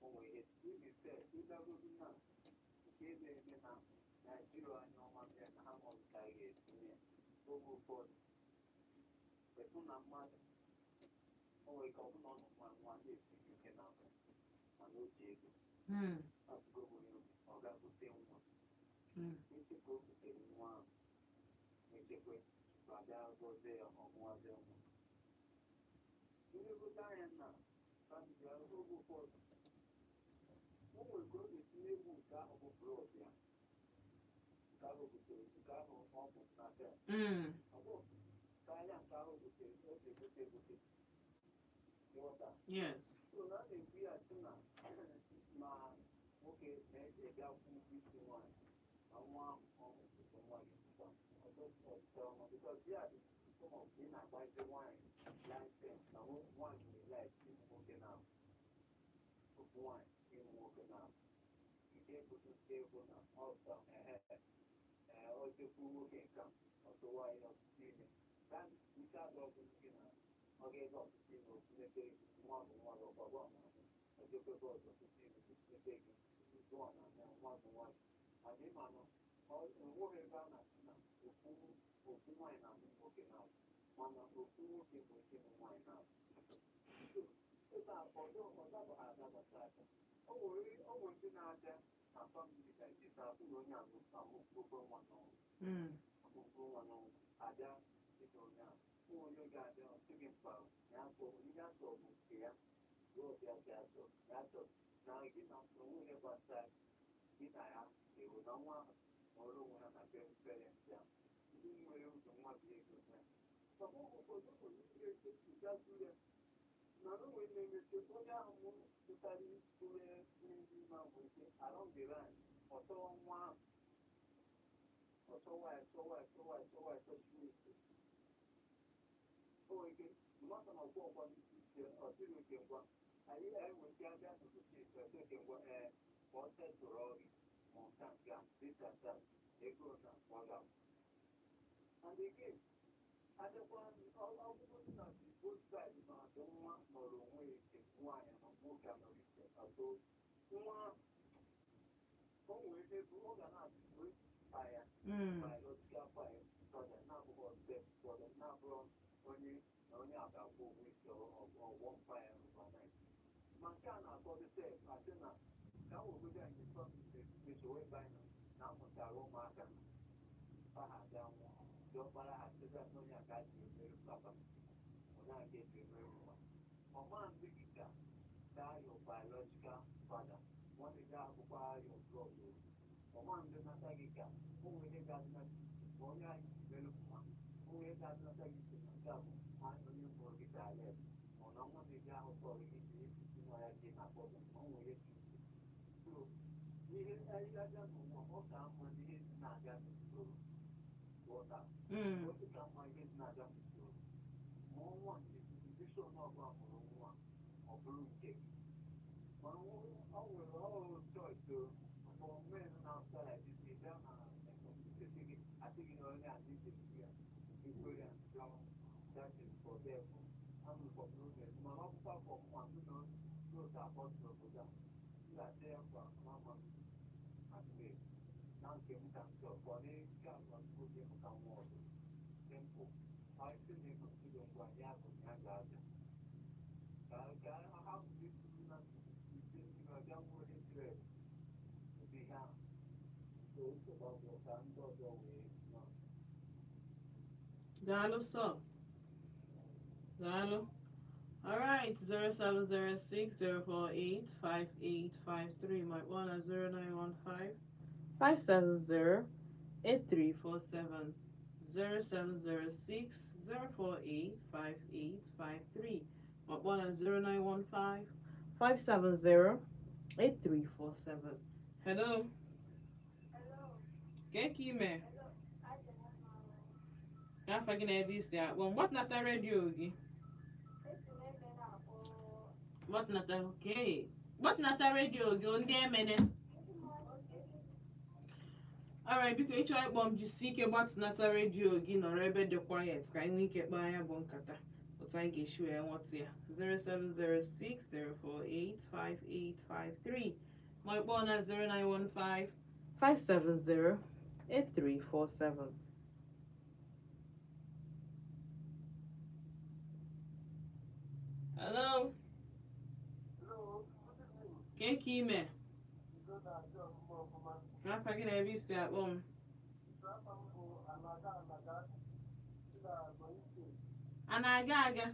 O nwere ihe ibi sef ịgagodu na nke na-eme na Naijiria anya ọma bịa na ha nọ ka a ga-etinye oge ụfọdụ efu na mmadụ. O nwere ike ọ bụla ọ nọ nwa nwa na-esighị ike na mbụ, mana o ji ego asụgo m onye ọ ga-bute nwa. Isi ka o butere nwa ahụ, echekwe ma bịa gọzie ya, ọmụwazie nwa. Nlegote anya na family ya, oge ụfọdụ o nwere ka ọ ga-esi n'egwu nke ahụ bụ blood ya, nke ahụ butere, nke ahụ ọ bụ n'aka ya. Ọ bụ karịa nke ahụ butere, o ji egote egote, ịghọta? Yes. So na a na-ekwu ya sị na ma nwoke na-eji akwụ ụgwọ isi nwaanyị na nwa ahụ ọ mụpụta nwa gị mkpa ọzọ ọtụtụ ọma, because ya dị some of ị na-agbazi nwaanyị license na nwaanyị nwere right ịmụ nwoke na ofu nwaanyị ịmụ nwoke na nke bụ nke bụ na ọsọ ehe ee o jekwu nwoke nka ọtụ nwaanyị ọtụtụ ime ka nke abụọ bụ gị na ọ ga-ebe ọtụtụ ime otinete gị nwa bụ nwa gị ọgbagba na ahụ ojekwebe ọzọ ọtụtụ ime otinete gị nwa na nwa bụ nwa gị. Mana ịma na onweghị ebe a na-asị na ofu ofu nwaanyị na-amụ nwoke na, mana ofu nwoke bụ ike ịmụ nwaanyị na ebe a ọzọ ọzọ adabata aka. O nwere ndị na-abịa na family like this, asị na onye amụgo nwa n'ọnwụ, amụgo nwa n'ọnwụ, abịa dịka onye a nwa onye ga-abịa, ọ sị gị mkpa ya achọ ihe achọ bụ nke ya ruo ọbịa ka achọ ya achọ na gị na onwe ihe gbasara gị na ya ewu na nwa ahụ nọrọ onwe ha na be parents ya, ndị nwere ụzọ nwa bụ ego ha. Maka oge ụfọdụ o nwere ndị ga-echefu ya mana o nwere na-emeche onye ahụ mụ pụtara ime ndị ime ahụ ike along the line, ọtọwa nwa ahụ, ọtọwa ya, tọwa ya, tọwa ya, tọwa ya, tọchiwe ike. O nwere ike mmadụ na ọkwọ ọkwa n'isi isi, ọ sịrị oke ngwa anyị nwere ike abịa n'ụtụtụ isi, ọsị oke ngwa, ee, ka ọ setụrụ ọgị ma nke a nke a this and that, ego na ọ ga-akwụ. And again, adịkwa ọgwụgwụ dị na both side, ma dị nwa nọrọ onwe ya iche, nwaanyị na nwoke anọrọ iche atọ nwa ahụ, o nwere ebe ọ ga na-atụ ya biological father na-abụghị step father, na-abụrụ onye na onye a ga-akwụ ụgwọ isi ọgwọ mpa ya overnight. Ma nke a na-akọdụ sef asị na ka obodo anyị family situation whereby na amụtara ụmụaka pa ha abịa nwụọ, diọkpara ha sịza na onye a ga ji emere papa, onye a ga-eji emere nwa ọma ndị gị ka daa your biological father, nwanne gị abụkwa your blood o. Ọma ndị nata gị ka ụmụ ihe ga-adịna ma onye ahụ ji mere nwa ụmụ ihe ga-adịnata gị si na nke a bụ onye mụrụ gị direct, ma na nwanne gị ahụ tọrọ gị ji esi nwa ya gị na-akpọ gị ma ụmụ ihe dị iche. So ihe anyị abịa n'ụwa, ọ ka mma na ihe dị na-aga n'usoro, ghọta? Ọ dị ka mma ihe dị na-aga n'usoro ma ọnwa nke decision ọbụla mụrụ nwa ọ bụrụ nke gị, mana ọ nwere ọrụ choice o for men na-after like this. Ị bịa na asị gị na onye a dị iche ya ikwe ya jụọ, that is for them. I'm for n'oge, mana ọ bụkwa for nwa ndị na n'otu akpọtụ n'obodo a m ga-asị ya mkpa mama asị na nke m ka nke ọkpọ na nke agwa oge m ka nwa ọzọ simple asị na ego ngwa ya bụ ya ga-abịa ka ka ha bụ na Daalụ sọ. Daalụ. All right, 07060485853. My one at 0915 570 8347. 0706 048 5853. My one at 0915 570 8347. Hello. Kee ime? N'afọ gị na ebe isi akpọ mgbatịnata redio gị. Gbatịnata, okay. Gbatịnata redio gị ndị emene. Alright, biko, ịchọ ịkpọ m, jisie ike gbatịnata redio gị, nọrọ ebe dị quiet ka anyị nwee ike kpaa ya bụ nkata otu anyị ga-esi wee nghọta ya. 07060485853, ma ịkpọọ na 0915 570 8347. Hello. Hello, good evening. Kee ka ime? Udo na-adị ọfụma ọfụma. Ka afa gị na ebe isi akpọ m? Afa m bụ Anaga Anaga si na Ebonyi Steeti. A na-aga aga?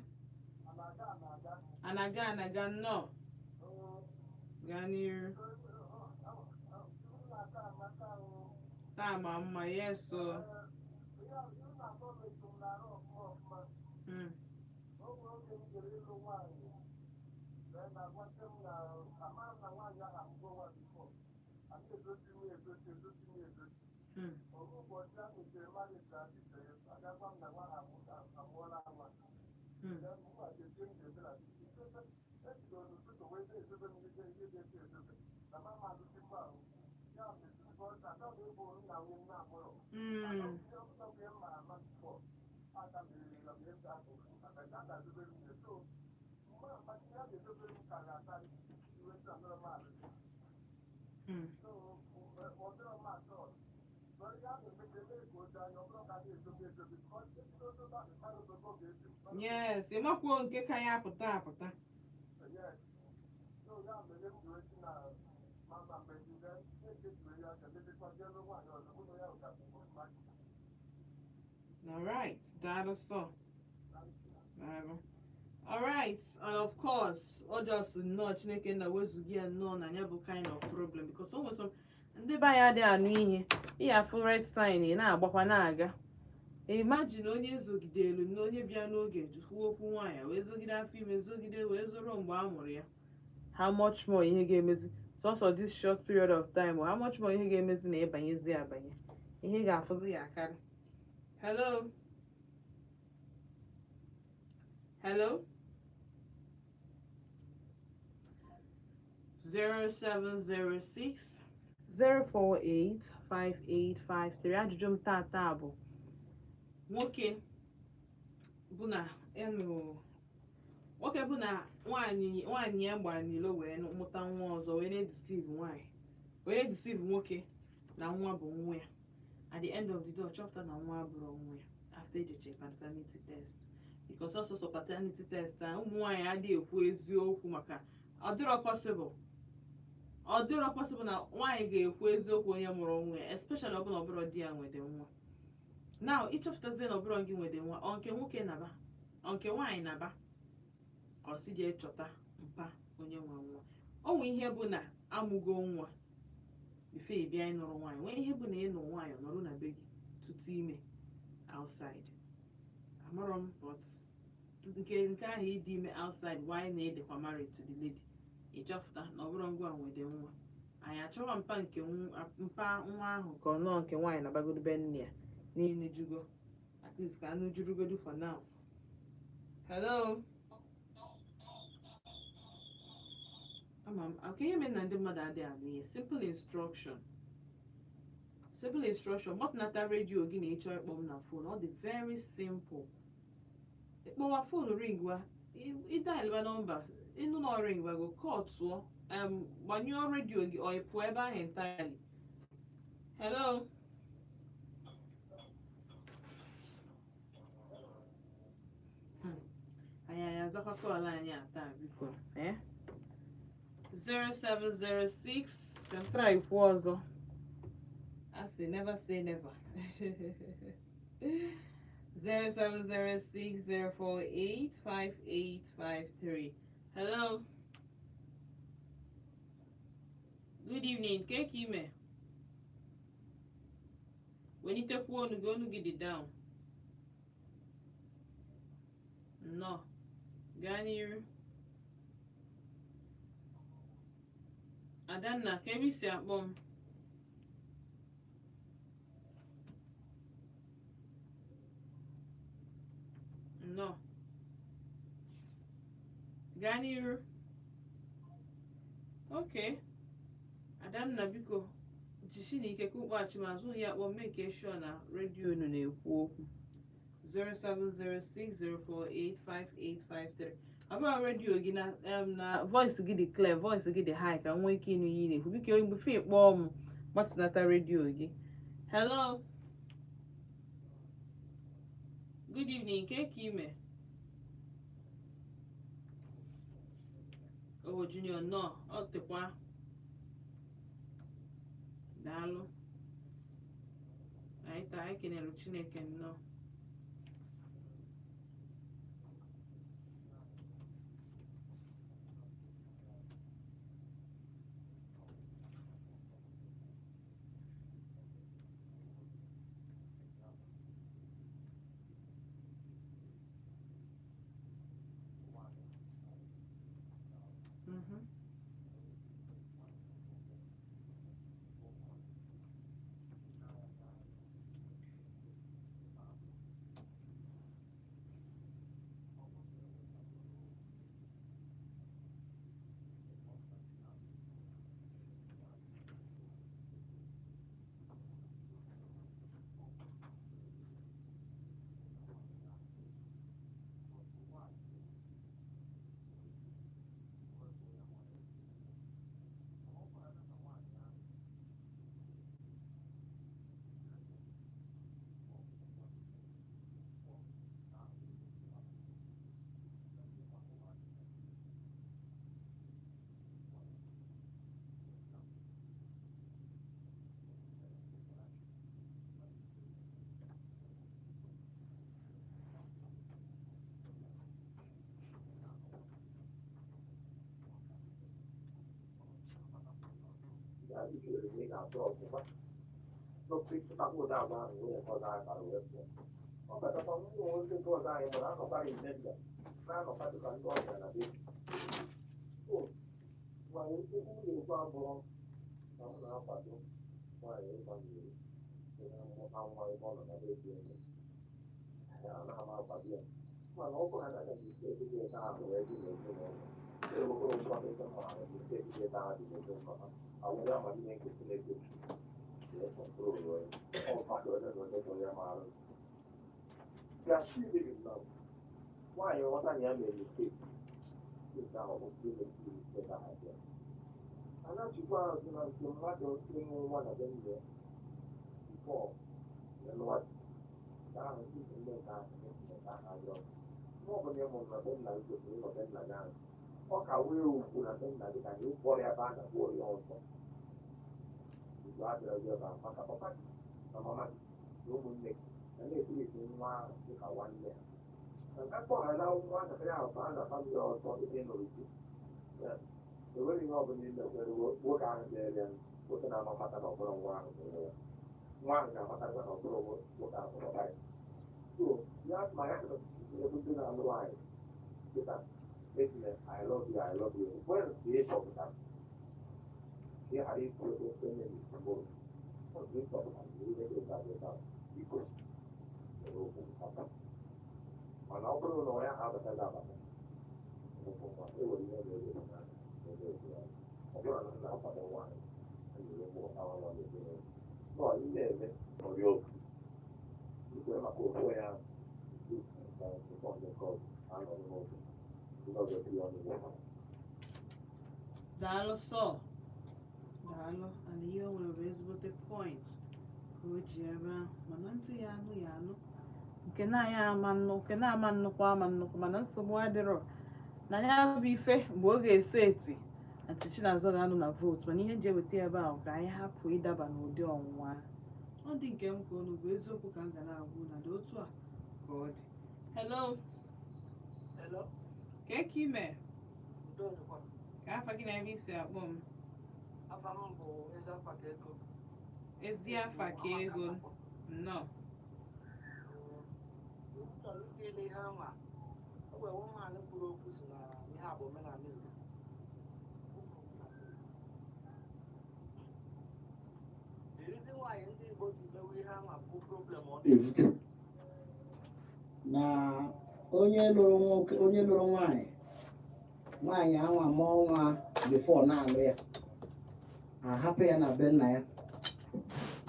Anaga Anaga. A na-aga anaga, nnọọ. Oo. Gaa n'iru. Na-aka amaka o. Taa ma mma, yes o. Ihe ihe na-atọ metụ m n'arụ ọfụma ọfụma. O nwere oge m jere ịlụ nwaanyị. Wee na-agwasị m na ama m na nwaanyị ahụ amụgo nwa before. A na-edozi m edozi, edozi m edozi. Oru ụbọchị a mechara marriage na adịte, agakwa m na nwa ha amụọla nwa. Ejidoro n'ụtụtụ wee na-edobe m ihe ihe dị edobe na mama alụzikwa ahụ ya meziri aka m ịbụ nna nwunye m na-amụrụ ihe m mara ama before aka meriri m ebe ahụ maka nke a ga-edobere m so mgbe maka ihe a ga-edobere m karịrị akarị iwe sị anọrọ m alụzi. So ọ dịrọ m atọ ihe a na-emeche mee ka o doo anya, ọ bụrụ ka a na-edobe edobe ebido dobe ahụ mmadụ dobe oge eji. Yes, ịmakwuo nke ka ya apụta apụta. Yes. So ya mere m ji wee sị na mama megide echefuru ya ka mebikwa jee lụ nwaanyị ọzọ mụ na ya ka bụ mmadụ. Alright, daalụ sọ. Daalụ. Alright, and of course, ọ just nnọọ Chineke na wezuga ya nnọọ na ya bụ kind of problem, because o nwere some ndị be anyị adịghị anụ ihe. Ị afụ red sign, ị na-agbakwa na-aga. Imagine onye zogidelu na onye bịa n'oge kwuo okwu nwaanyị wee zogide afọ ime, zogide wee zoro mgbe a mụrụ ya. How much more ihe ga-emezi sọsọ this short period of time? How much more ihe ga-emezi na ịbanyezi abanye, ihe ga-afụzi ya akarị. Hello, hello. 0706 048 5853. Ajụjụ m tata bụ, nwoke bụ na ịnụ nwoke bụ na nwaanyị, nwaanyị ya gbara n'ilo wee mụta nwa ọzọ, wee na-edeceive nwaanyị, wee na-edeceive nwoke na nwa bụ nwa ya. At the end of the day, ọ chọpụta na nwa abụrụ nwa ya after ejeche paternity test, because ọsọsọ paternity test a, ụmụ nwaanyị adịghị ekwu eziokwu, maka ọ dịrọ possible, ọ dịrọ possible na nwaanyị ga-ekwu eziokwu onye mụrụ nwa ya, especially ọ bụla ọ bụrụ di ya nwede nwa. Now ịchọpụtazie na ọ bụrụ gị nwede nwa, ọ nke nwoke naba, ọ nke nwaanyị naba, ka ọ si jee chọta mpa onye nwe nwa. O nwe ihe bụ na amụgo nwa before ị bịa ịnụrụ nwaanyị, nwee ihe bụ na ịnụ nwaanyị nọrọ na be gị tutu ime outside. Amarọ m, but nke ahụ ịdị ime outside, why na ịdịkwa married to the lady, ịchọpụta na ọ bụrụ ngwa nwede nwa, anyị achọwa mpa nke mpa nwa ahụ, ka ọ nọọ nke nwaanyị na-abagodo be nne ya niile jugo, at least ka anụ jurugodo for now. Hello. Ama m aka ihe mere na ndị mmadụ adịghị anụ ihe. Simple instruction, simple instruction: gbatụnata redio gị na ịchọ ịkpọ m na phone. Ọ dị very simple. Ịkpọwa phone, ring wa, ịdialba nọmba ịnụ na ring wago, call tụọ, gbanyụọ redio gị, ọ ị pụọ ebe ahụ entirely. Hello. Anyị azakwa call anyị a taa, biko, eh? 0706, ka m try kwuo ọzọ. A sị never say never. 07060485853. Hello. Good evening. Ke ka ime? Welitekwu onu gị, onu gị dị down. Nnọọ. Gaa n'iru. Adanna, ka ebe i si akpọ m? Nnọọ. Gaa n'iru. Okay. Adanna, biko jisi n'ike ka ụkpọghachi m azụ ya kpọọ, make sure na redio unu na-ekwu okwu. 07060485853. Ọ bụrụ redio gị na na voice gị dị clear, voice gị dị high, ka m nwee ike ịnụ ihe ị na-ekwu. Biko, before ị kpọọ m, gbatịnata redio gị. Hello, good evening. Ke ka ime? Owo Junior, nnọọ. Ọ tịkwa, daalụ. Anyị taa, anyị kenere Chineke. Nnọọ. Daalụ sọ, daalụ. And ihe o nwere bụ ezigbote point ka o ji ebe ahụ, mana ntị ya anụ ya anụ nke na-anya ama nnụ, nke na-ama nnukwu ama nnukwu, mana nsogbu adịrọ na ya bụ ife mgbe ọ ga-ese eti. Aunty Chinazọ ga-anọ na Volt, mana ihe nji eweta ebe ahụ ka anyị hapụ ịdaba n'ụdị ọnwụnwa ahụ. Ọ dị nke m ka unu bụ eziokwu ka m ga na-agwa unu na otu a ka ọ dị. Hello. Hello, ka eke ime? Udo dịkwa. Ka afa gị na ebe isi akpọ m? Afa m bụ Ezeafa ka ego. Ezi afa ka ego, nnọọ. M chọrọ ile ihe anwa. O nwere nwaanyị kwuru okwu si na ihe a bụ omenala Igbo. The reason why ndị Igbo ji mewe ihe anwa bụ problem ọ na-ebute na onye lụrụ nwoke, onye lụrụ nwaanyị, nwaanyị anwa mụọ nwa before na-alụ ya, ahapụ ya na be nna ya.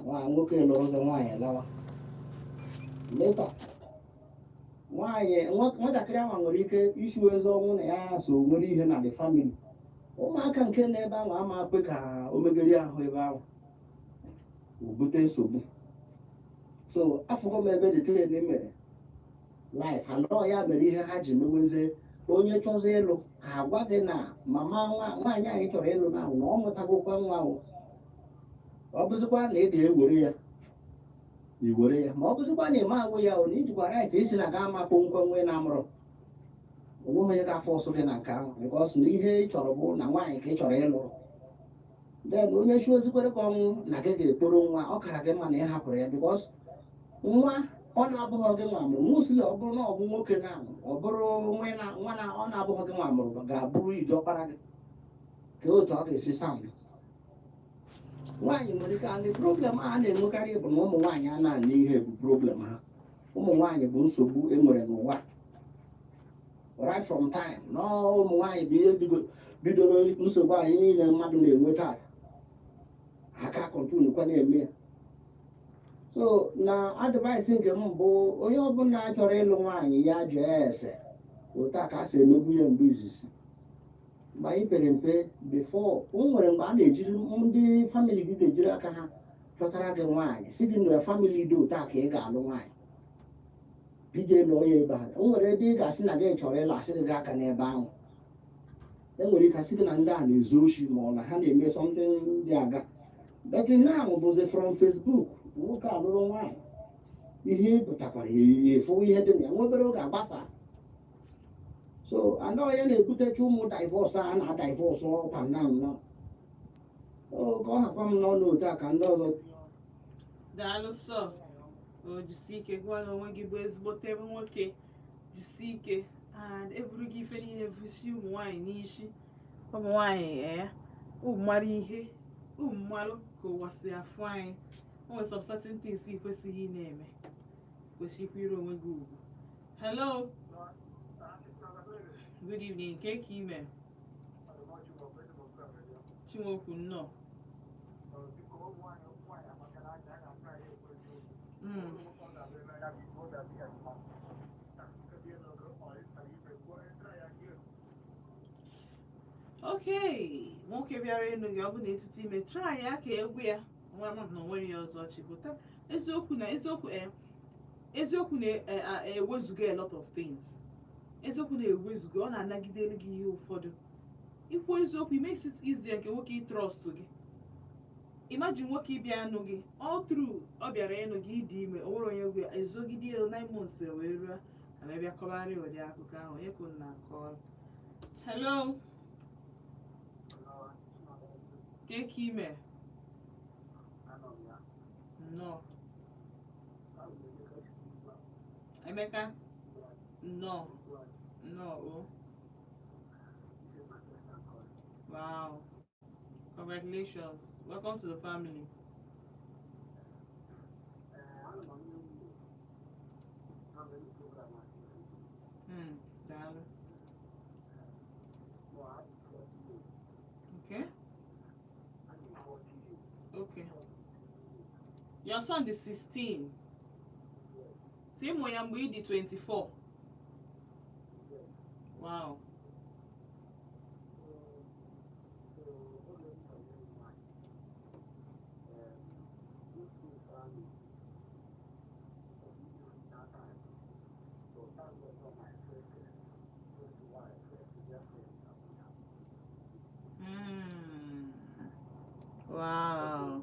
Nwa nwoke lụrụ ụzọ nwaanyị lawa later, nwaanyị nwatakịrị ahụ nwere ike isi ezi ọnwụ na ya so nwere ihe na the family. Ụmụaka nke nọ ebe ahụ ama kwe ka o megeri ahụ ebe ahụ, o bute nsogbu. So afụgo m ebe the thing mere life and ọ ya mere ihe ha ji mewezie onye chọzi ịlụ, ha agwa gị na mama nwaanyị anyị chọrọ ịlụ na ọ mụtagokwa nwa o. Ọ bụzikwa na ị ga-ewere ya, i were ya, ma ọ bụzikwa na ị ma agwụ ya o, na ijikwa right isi na ga ama kpọmkwem nwe na amụrụ onweghị onye ga-afọ ọsọ gị na nke ahụ, because na ihe ị chọrọ bụ na nwaanyị ka ị chọrọ ịlụ. Then onye chi ozikwere gị ọnwụ na gị ga-ekporo nwa, ọ kara gị mma na ị hapụrụ ya, because nwa ọ na-abụghị gị nwa mụrụ mostly, ọ bụrụ na ọ bụ nwoke na ọ bụrụ nwa na nwa na ọ na-abụghị gị nwa mụrụ ga-abụrụ ije ọkpara gị ka otu ọ ga-esi sound. Nwaanyị nwere ike, and problem a na-enwekarị bụ na ụmụ nwaanyị a na-ana ihe bụ problem ha. Ụmụ nwaanyị bụ nsogbu e nwere n'ụwa right from time na ụmụ nwaanyị bụ ihe bidoro nsogbu anyị niile mmadụ na-enwe taa, aka continue kwa na-eme ya. So na advice nke m bụ, onye ọbụla chọrọ ịlụ nwaanyị, ya jụọ ese otu a ka a si emegbu ya mgbe izizi, mgbe anyị pere mpe. Before, o nwere mgbe a na-ejiri ndị family gị ga-ejiri aka ha chọtara gị nwaanyị, si gị na family dị otu a ka ị ga-alụ nwaanyị, ije lụọ ya ebe ahụ. O nwere ebe ị ga-asị na gị chọrọ ịlụ, asị gị aka n'ebe ahụ. E nwere ike asị gị na ndị a na-ezu oshi ma ọ na ha na-eme something dị aga. But now bụzi from Facebook, nwoke alụrụ nwaanyị, ihe pụtakwara efu ihe dị na ya nwa obere oge agbasa. So anọ ya na-ebutecha ụmụ divorce a na divorce up and down now. O ka ọ hakwa m n'ọnụ otu a ka ndị ọzọ. Daalụ sọ o, jisie ike. Gwa na onwe gị bụ ezigbote nwoke, jisie ike and eburu gị ife niile vusi ụmụ nwaanyị n'isi. Ụmụ nwaanyị, ee, ụmụ mara ihe, ụmụ mmalụ ka ụwa si afụ anyị. O nwere some certain things ị kwesịghị ị na-eme, kwesịrịkwa ire onwe gị ugwu. Hello, good evening. Nke ka ime? Chinwokwu, nnọọ. Okay, nwoke bịara ịnụ gị, ọ bụ na etiti ime, try ya ka egwu ya nwa m na onwere ya ọzọ chịpụta eziokwu na eziokwu. Eziokwu na-ewezuga a lot of things. Eziokwu na-ewezuga, ọ na-anagidere gị ihe ụfọdụ. Ikwu eziokwu, it makes it easier nke nwoke ịtrust gị. Imagine nwoke ịbịa ịnụ gị, all through ọ bịara ịnụ gị, ịdị ime, o nwere onye gwe ezogide ya 9 months wee ruo ama bịa kọbarị ụdị akụkọ ahụ. Onye ka unu na-akọrọ? Hello, ke ka ime? Nnọọ Emeka, nnọọ, nnọọ o. Wow, congratulations, welcome to the family. Daalụ. Okay, your son is 16, so ịmụ ya mgbe ị dị 24. Wow. Wow.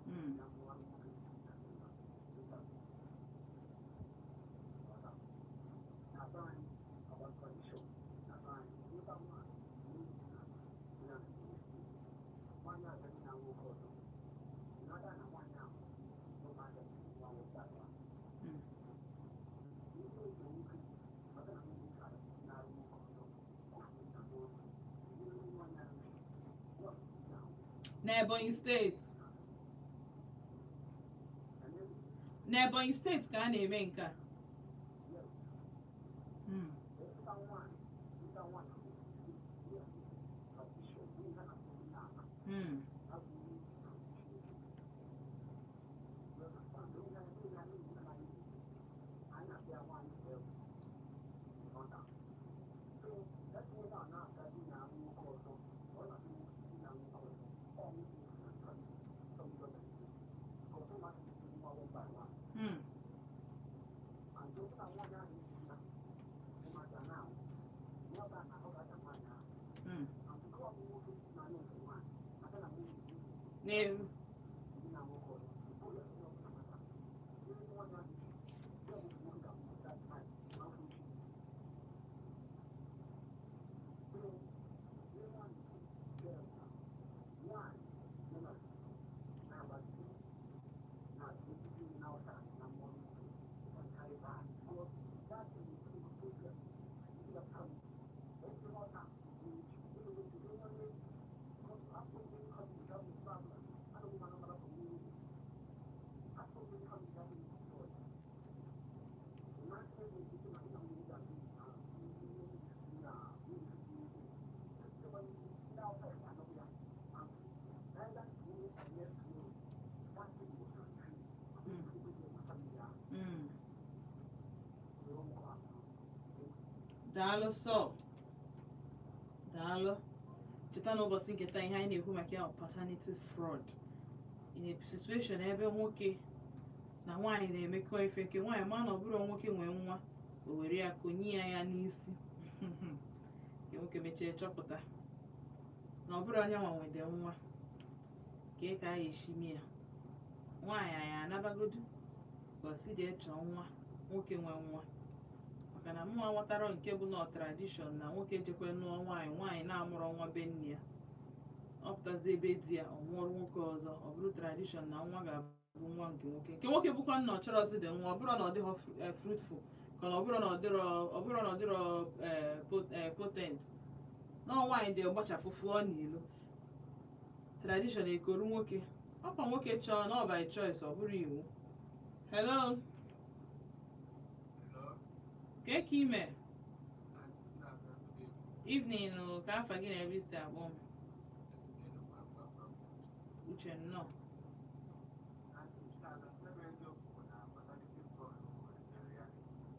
Mm. Mm. N'Ebonyi steeti, n'Ebonyi steeti ka a na-eme nke a. Mm. Mm. Mm. Mm. N'elu. Mm. Daalụ sọ. Daalụ. Cheta na ụbọchị nke taa, ihe anyị na-ekwu maka ya bụ paternity fraud in a situation ebe nwoke na nwaanyị na-emekọ ife, nke nwaanyị ma na ọ bụrụ nwoke nwee nwa, o were ya konye ya ya n'isi, nke nwoke mechie chọpụta na ọ bụrụ onye nwa nwede nwa ka a ga-esi mee ya. Nwaanyị anyị anabagodu ka ọ si jee chọọ nwa nwoke nwe nwa, maka na mụnwa ghọtara nke bụ na tradition na nwoke jekwe nụọ nwaanyị, nwaanyị na-amụrọ nwa be nne ya, ọ pụtazi ebe di ya, ọ mụọrọ nwoke ọzọ, ọ bụrụ tradition na nwa ga-abụ nwa nke nwoke. Nke nwoke bụkwa nna ọ chọrọzi dị nwa, ọ bụrụ na ọ dịghọ fruitful, ka na ọ bụrụ na ọ dịrọ, ọ bụrụ na ọ dịrọ potent, na ọ nwaanyị dị ọgbachapụ fụọ n'ilo, tradition ekoru nwoke ọkwa nwoke chọọ na ọ by choice, ọ bụrụ iwu. Hello. Kee ka ime? Evening o. Ka afa gị na ebe isi akpọ m? Uche, nnọọ.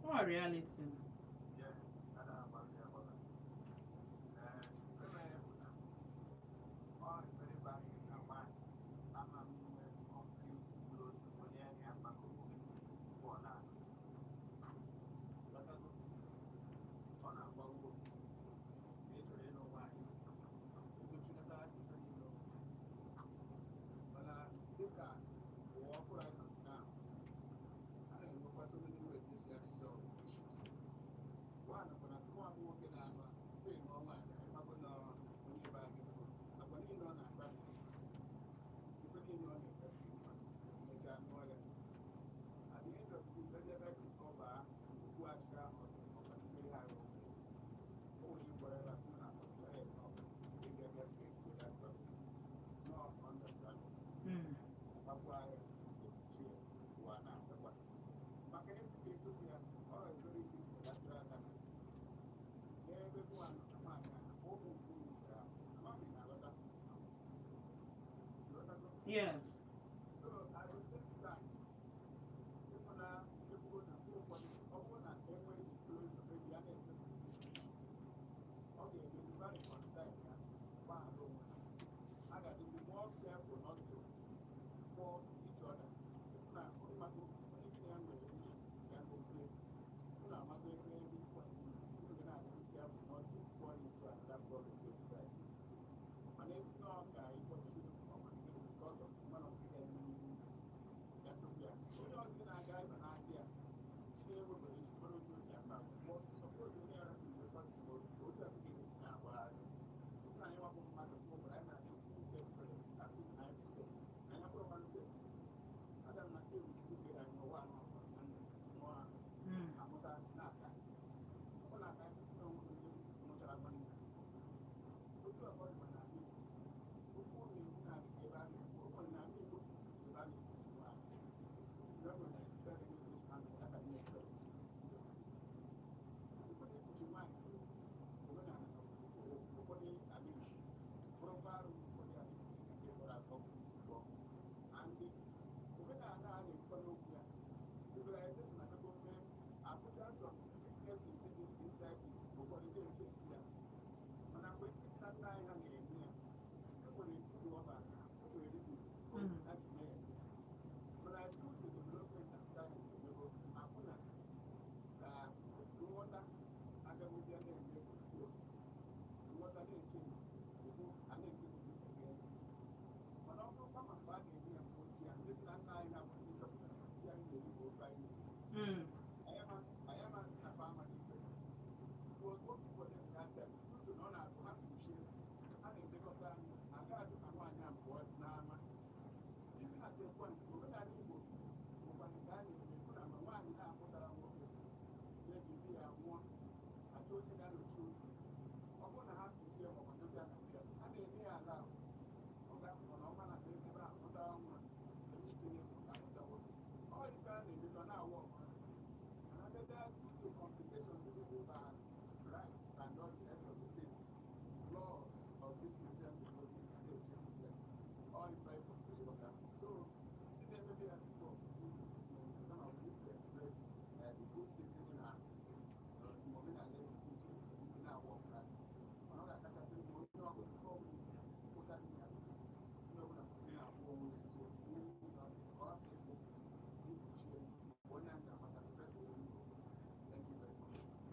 Ọ reality. Mm. Yes. So at the same time, if na if go na mgbe ụfọdụ, ọ bụrụ na enwee disclosure, maybe a na-ese this issue, ọ ga-emezikwa reconcile ya, gbaghara onwe ha. A ga-adịzi more careful not to fault each other. If na ịmago onye gị na ya nwere issue, ya mezie unu amago ebe weak point unu, unu ga na-adị careful not to fall into another problem.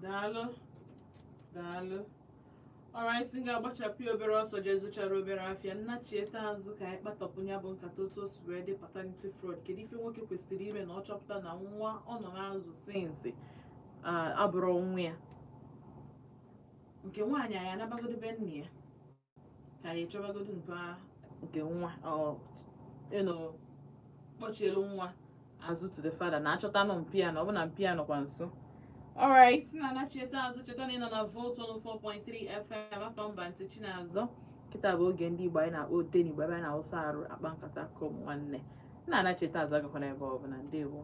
Daalụ, daalụ. Alright, m ga-agbachapụ ya obere ọsọ jee zụchara obere afịa, nnachieta azụ ka anyị kpatọpụ ya bụ nkata otu o si wee dị paternity fraud. Kedu ife nwoke kwesịrị ime na ọ chọpụta na nwa ọ nọ na-azụ sinsi abụrụ nwa ya? Nke nwaanyị, anyị anabagodo be nna ya ka anyị chọbagodo nke nwa ọ ịnụ kpọchielu nwa azụ to the father na achọtanụ mpi ya na ọ bụ na mpi ya nọkwa nso. Alright, na anachieta azụ, cheta na ị nọ na Volt 104.3 FM, afọ mba ntị Chinazọ. Kịta bụ oge ndị Igbo anyị na-akpọ Odenigbo, ebe anyị na-awụsa arụ, akpa nkata kom nwanne. Na anacheta azụ, agakwana ebe ọ bụla. Ndewo.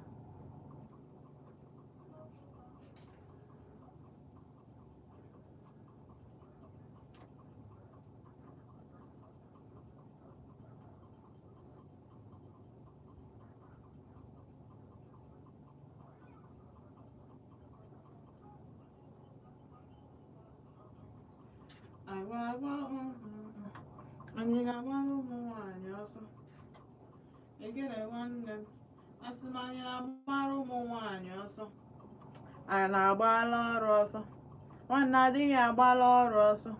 Agba agba Anyị ga-agbara ụmụ nwaanyị ọsọ. Egere nwanne m, asị m, anyị na-agbara ụmụ nwaanyị ọsọ. Anyị na-agbala ọrụ ọsọ. Nwanne, adịghị agbala ọrụ ọsọ.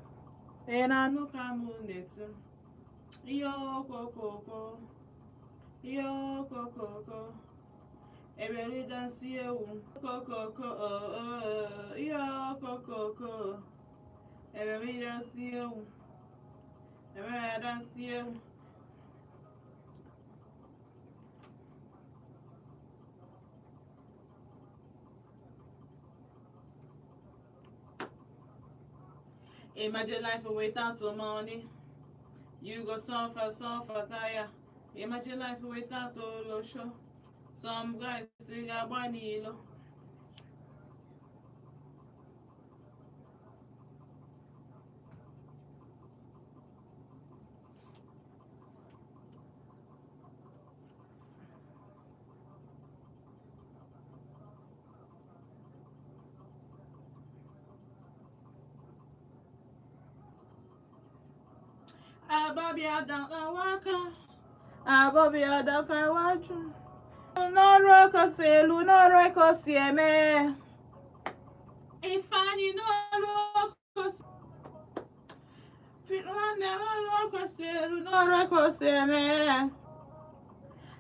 Ị na-anụ ka m na-eti ihe okokoko, ihe okokoko, ebelidasi ewu okokoko, ihe okokoko, ebelidasi ewu, ebelidasi ewu. Imagine life without the money. You go suffer, suffer, tire. Imagine life without olosho. Some guys say agba n'ilo. Ababia dawaka. Ababia dawaka. N'ọrụ eko si elu, n'ọrụ eko si eme. Ifeanyị, n'ọrụ eko si nwanne, n'ọrụ eko si elu, n'ọrụ eko si eme.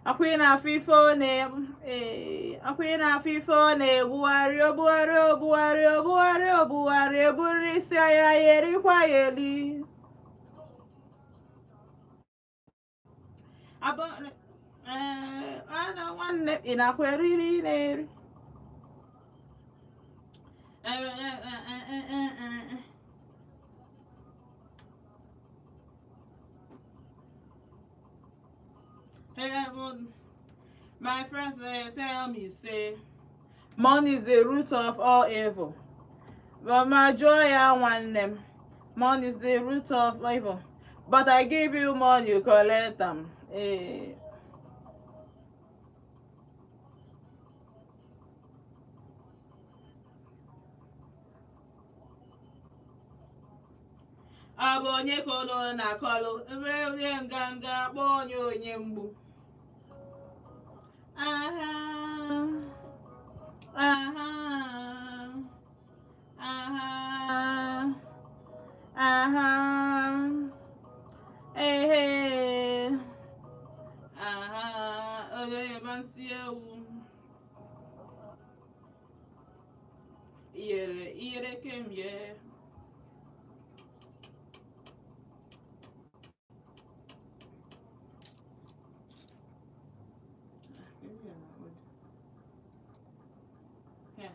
Akwa ị na-afụ ife ọ na ee, akwa ị na-afụ ife ọ na-egbugharị, ogbugharị, ogbugharị, ogbugharị, ogbugharị, eburu isi ya ya erikwa ya eli. Abụ ee, ana nwanne, ị na-akwa eriri ị na-eri. Ee, ee, ee, ee, ee, ee. Hey, well, my friends, they tell me say money is the root of all evil. But my joy, I want them. Money is the root of evil. But I give you money, you collect them. Eh. Ọ bụ onye ka unu na-akọlụ ebe onye nganga akpọ onye onye mgbu? Aha, aha, aha, aha, ehe, aha, onye ebe nsị ewu. Iyere iyere kem ye. Yeah.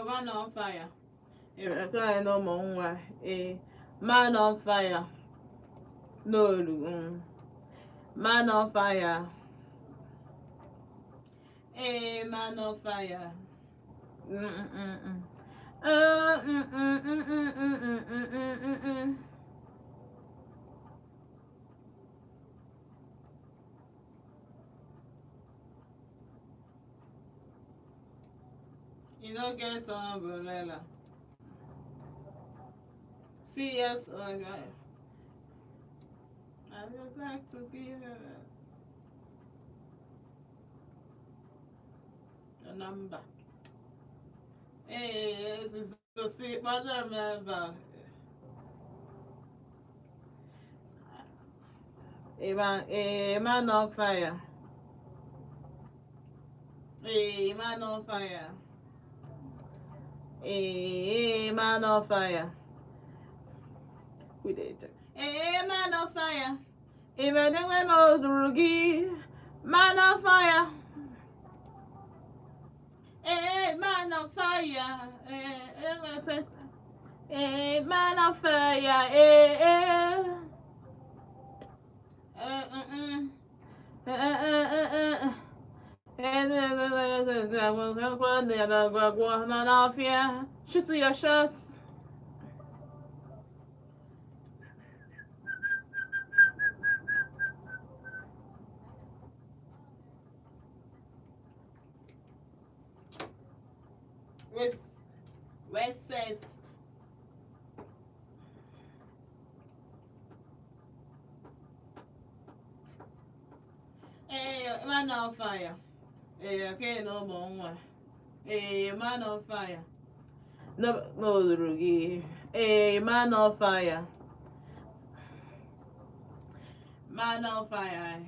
Man on fire. No more. Man on fire. No, man on fire. Hey, man on fire. Mm mm mm. Mm mm mm mm mm mm mm mm mm. You don't get umbrella. See, yes, okay. I just like to give a number. Hey, this is so see, but I remember. A man on fire. A man on fire. A man on fire. We did it. A man on fire. A man man on fire. A man on fire. A man on fire. Shoot to your shots. West set. Hey, man on fire. Hey, okay, no more. Hey, man on fire. No, no, Rugi. Hey, man on fire. Man on fire.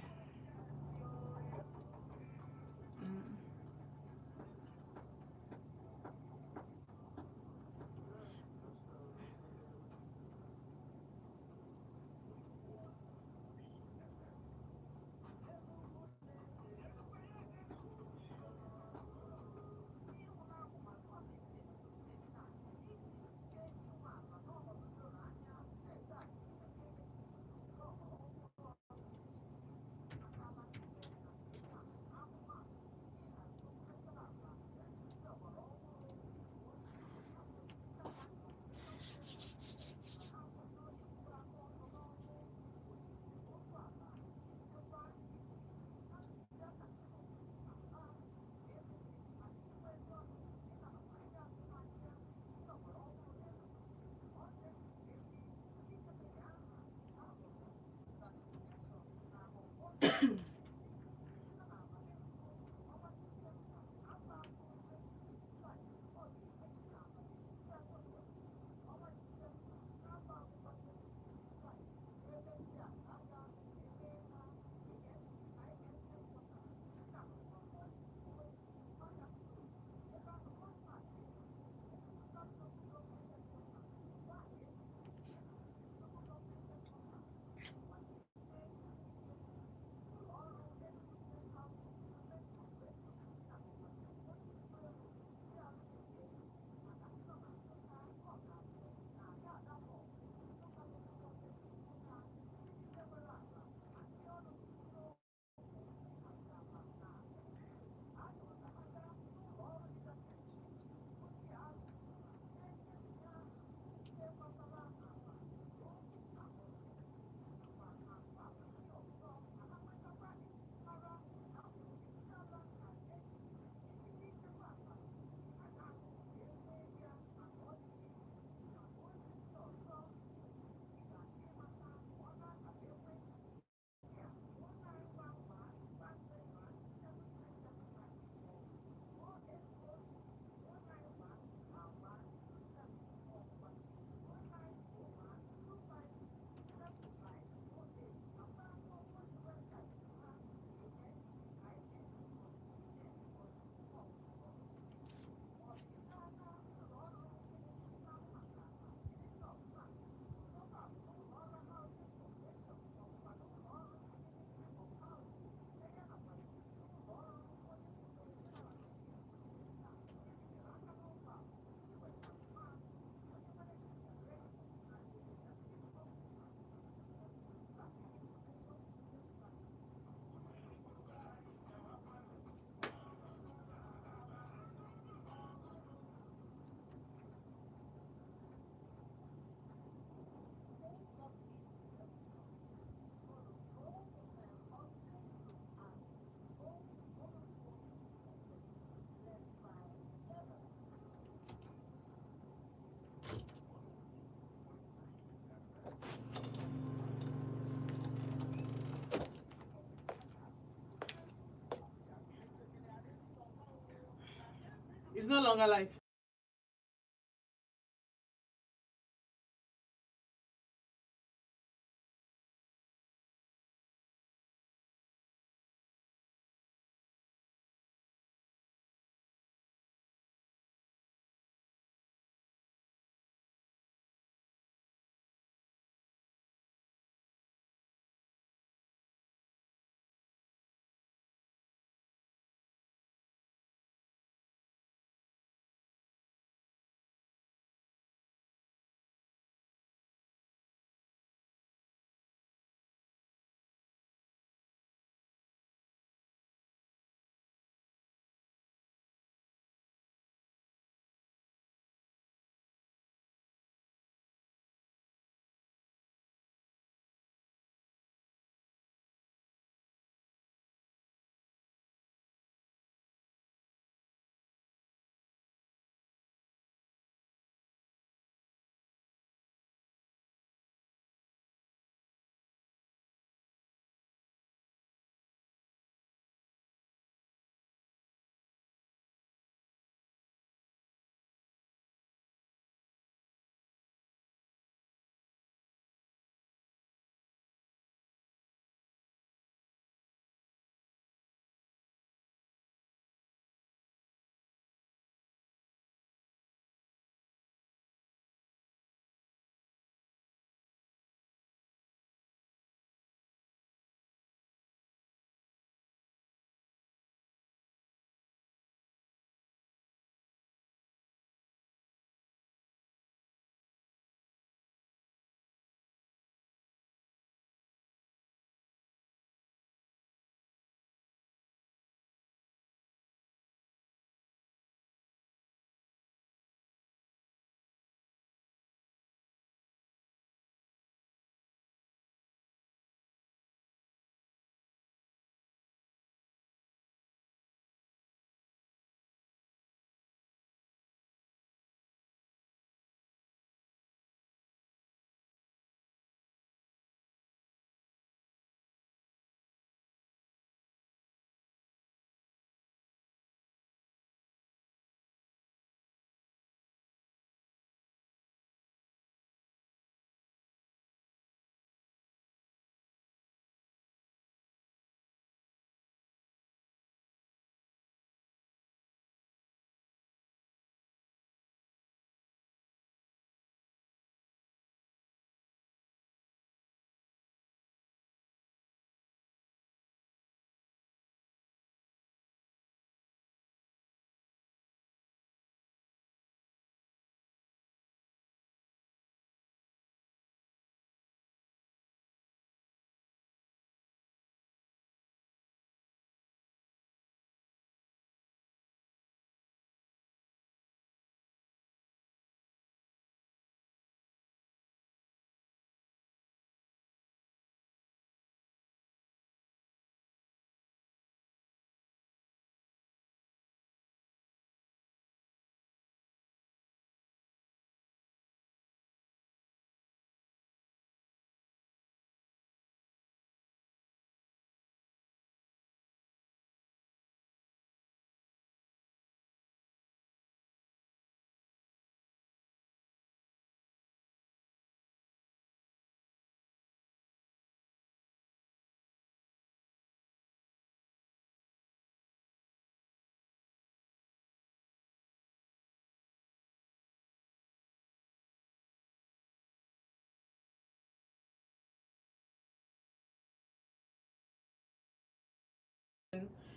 It's no longer live.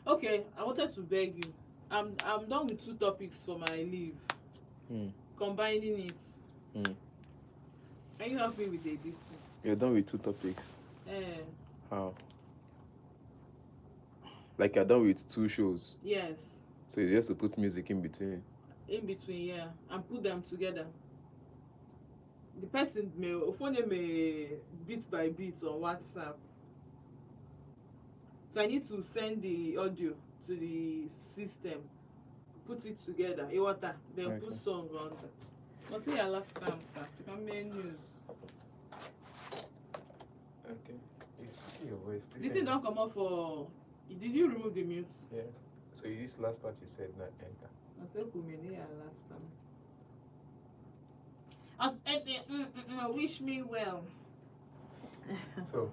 Okay, I wanted to beg you. I'm done with two topics for my leave. Combining it. Can you help me with the editing? You're done with two topics. Eh, How? Like you're done with two shows. Yes. So you just to put music in between. In between, yeah, and put them together. The person may phone may bit by bit on WhatsApp. So I need to send the audio to the system, put it together. Iwata, then put song on that. But see your last time, come news. Okay. It's picking your voice. The thing don't come up for. Did you remove the mute? Yes. So this last part you said, not enter. Ọsọ ekwumere ya last time. As, wish me well. So,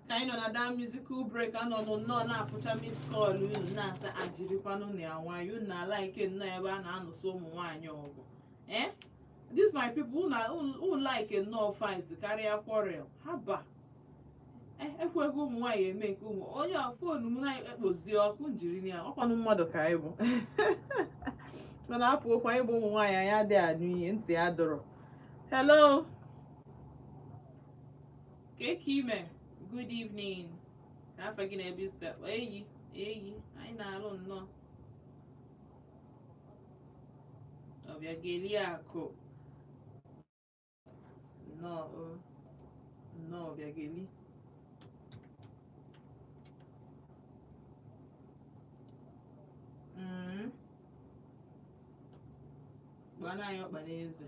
Ka anyị nọ na that musical break, anọ m nnọọ na-afụcha miss call unu, na-asa ajirikwanụ na ya nwayọ. Unu na-ala ike nnọọ ebe a na-anụso ụmụ nwaanyị ọgụ. Eh, this my people, unu like nnọọ fight karịa quarrel. Haba, ekweghị ụmụ nwaanyị eme nke ụmụ onye phone m na-ekpozi ọkụ njiri ya. Ọkwanụ mmadụ ka anyị bụ, mana apụ okwu anyị bụ ụmụ nwaanyị, anyị adịghị anụ ihe ntị ya dọrọ. Hello, keke ime, good evening. Ka afọ gị na-ebe isi akpa eyi eyi anyị na-alụ nnọọ. Ọbịa ga-eli akụ nnọọ o, nnọọ ọbịa ga-eli. Gbana anyị ọkpa n'eze.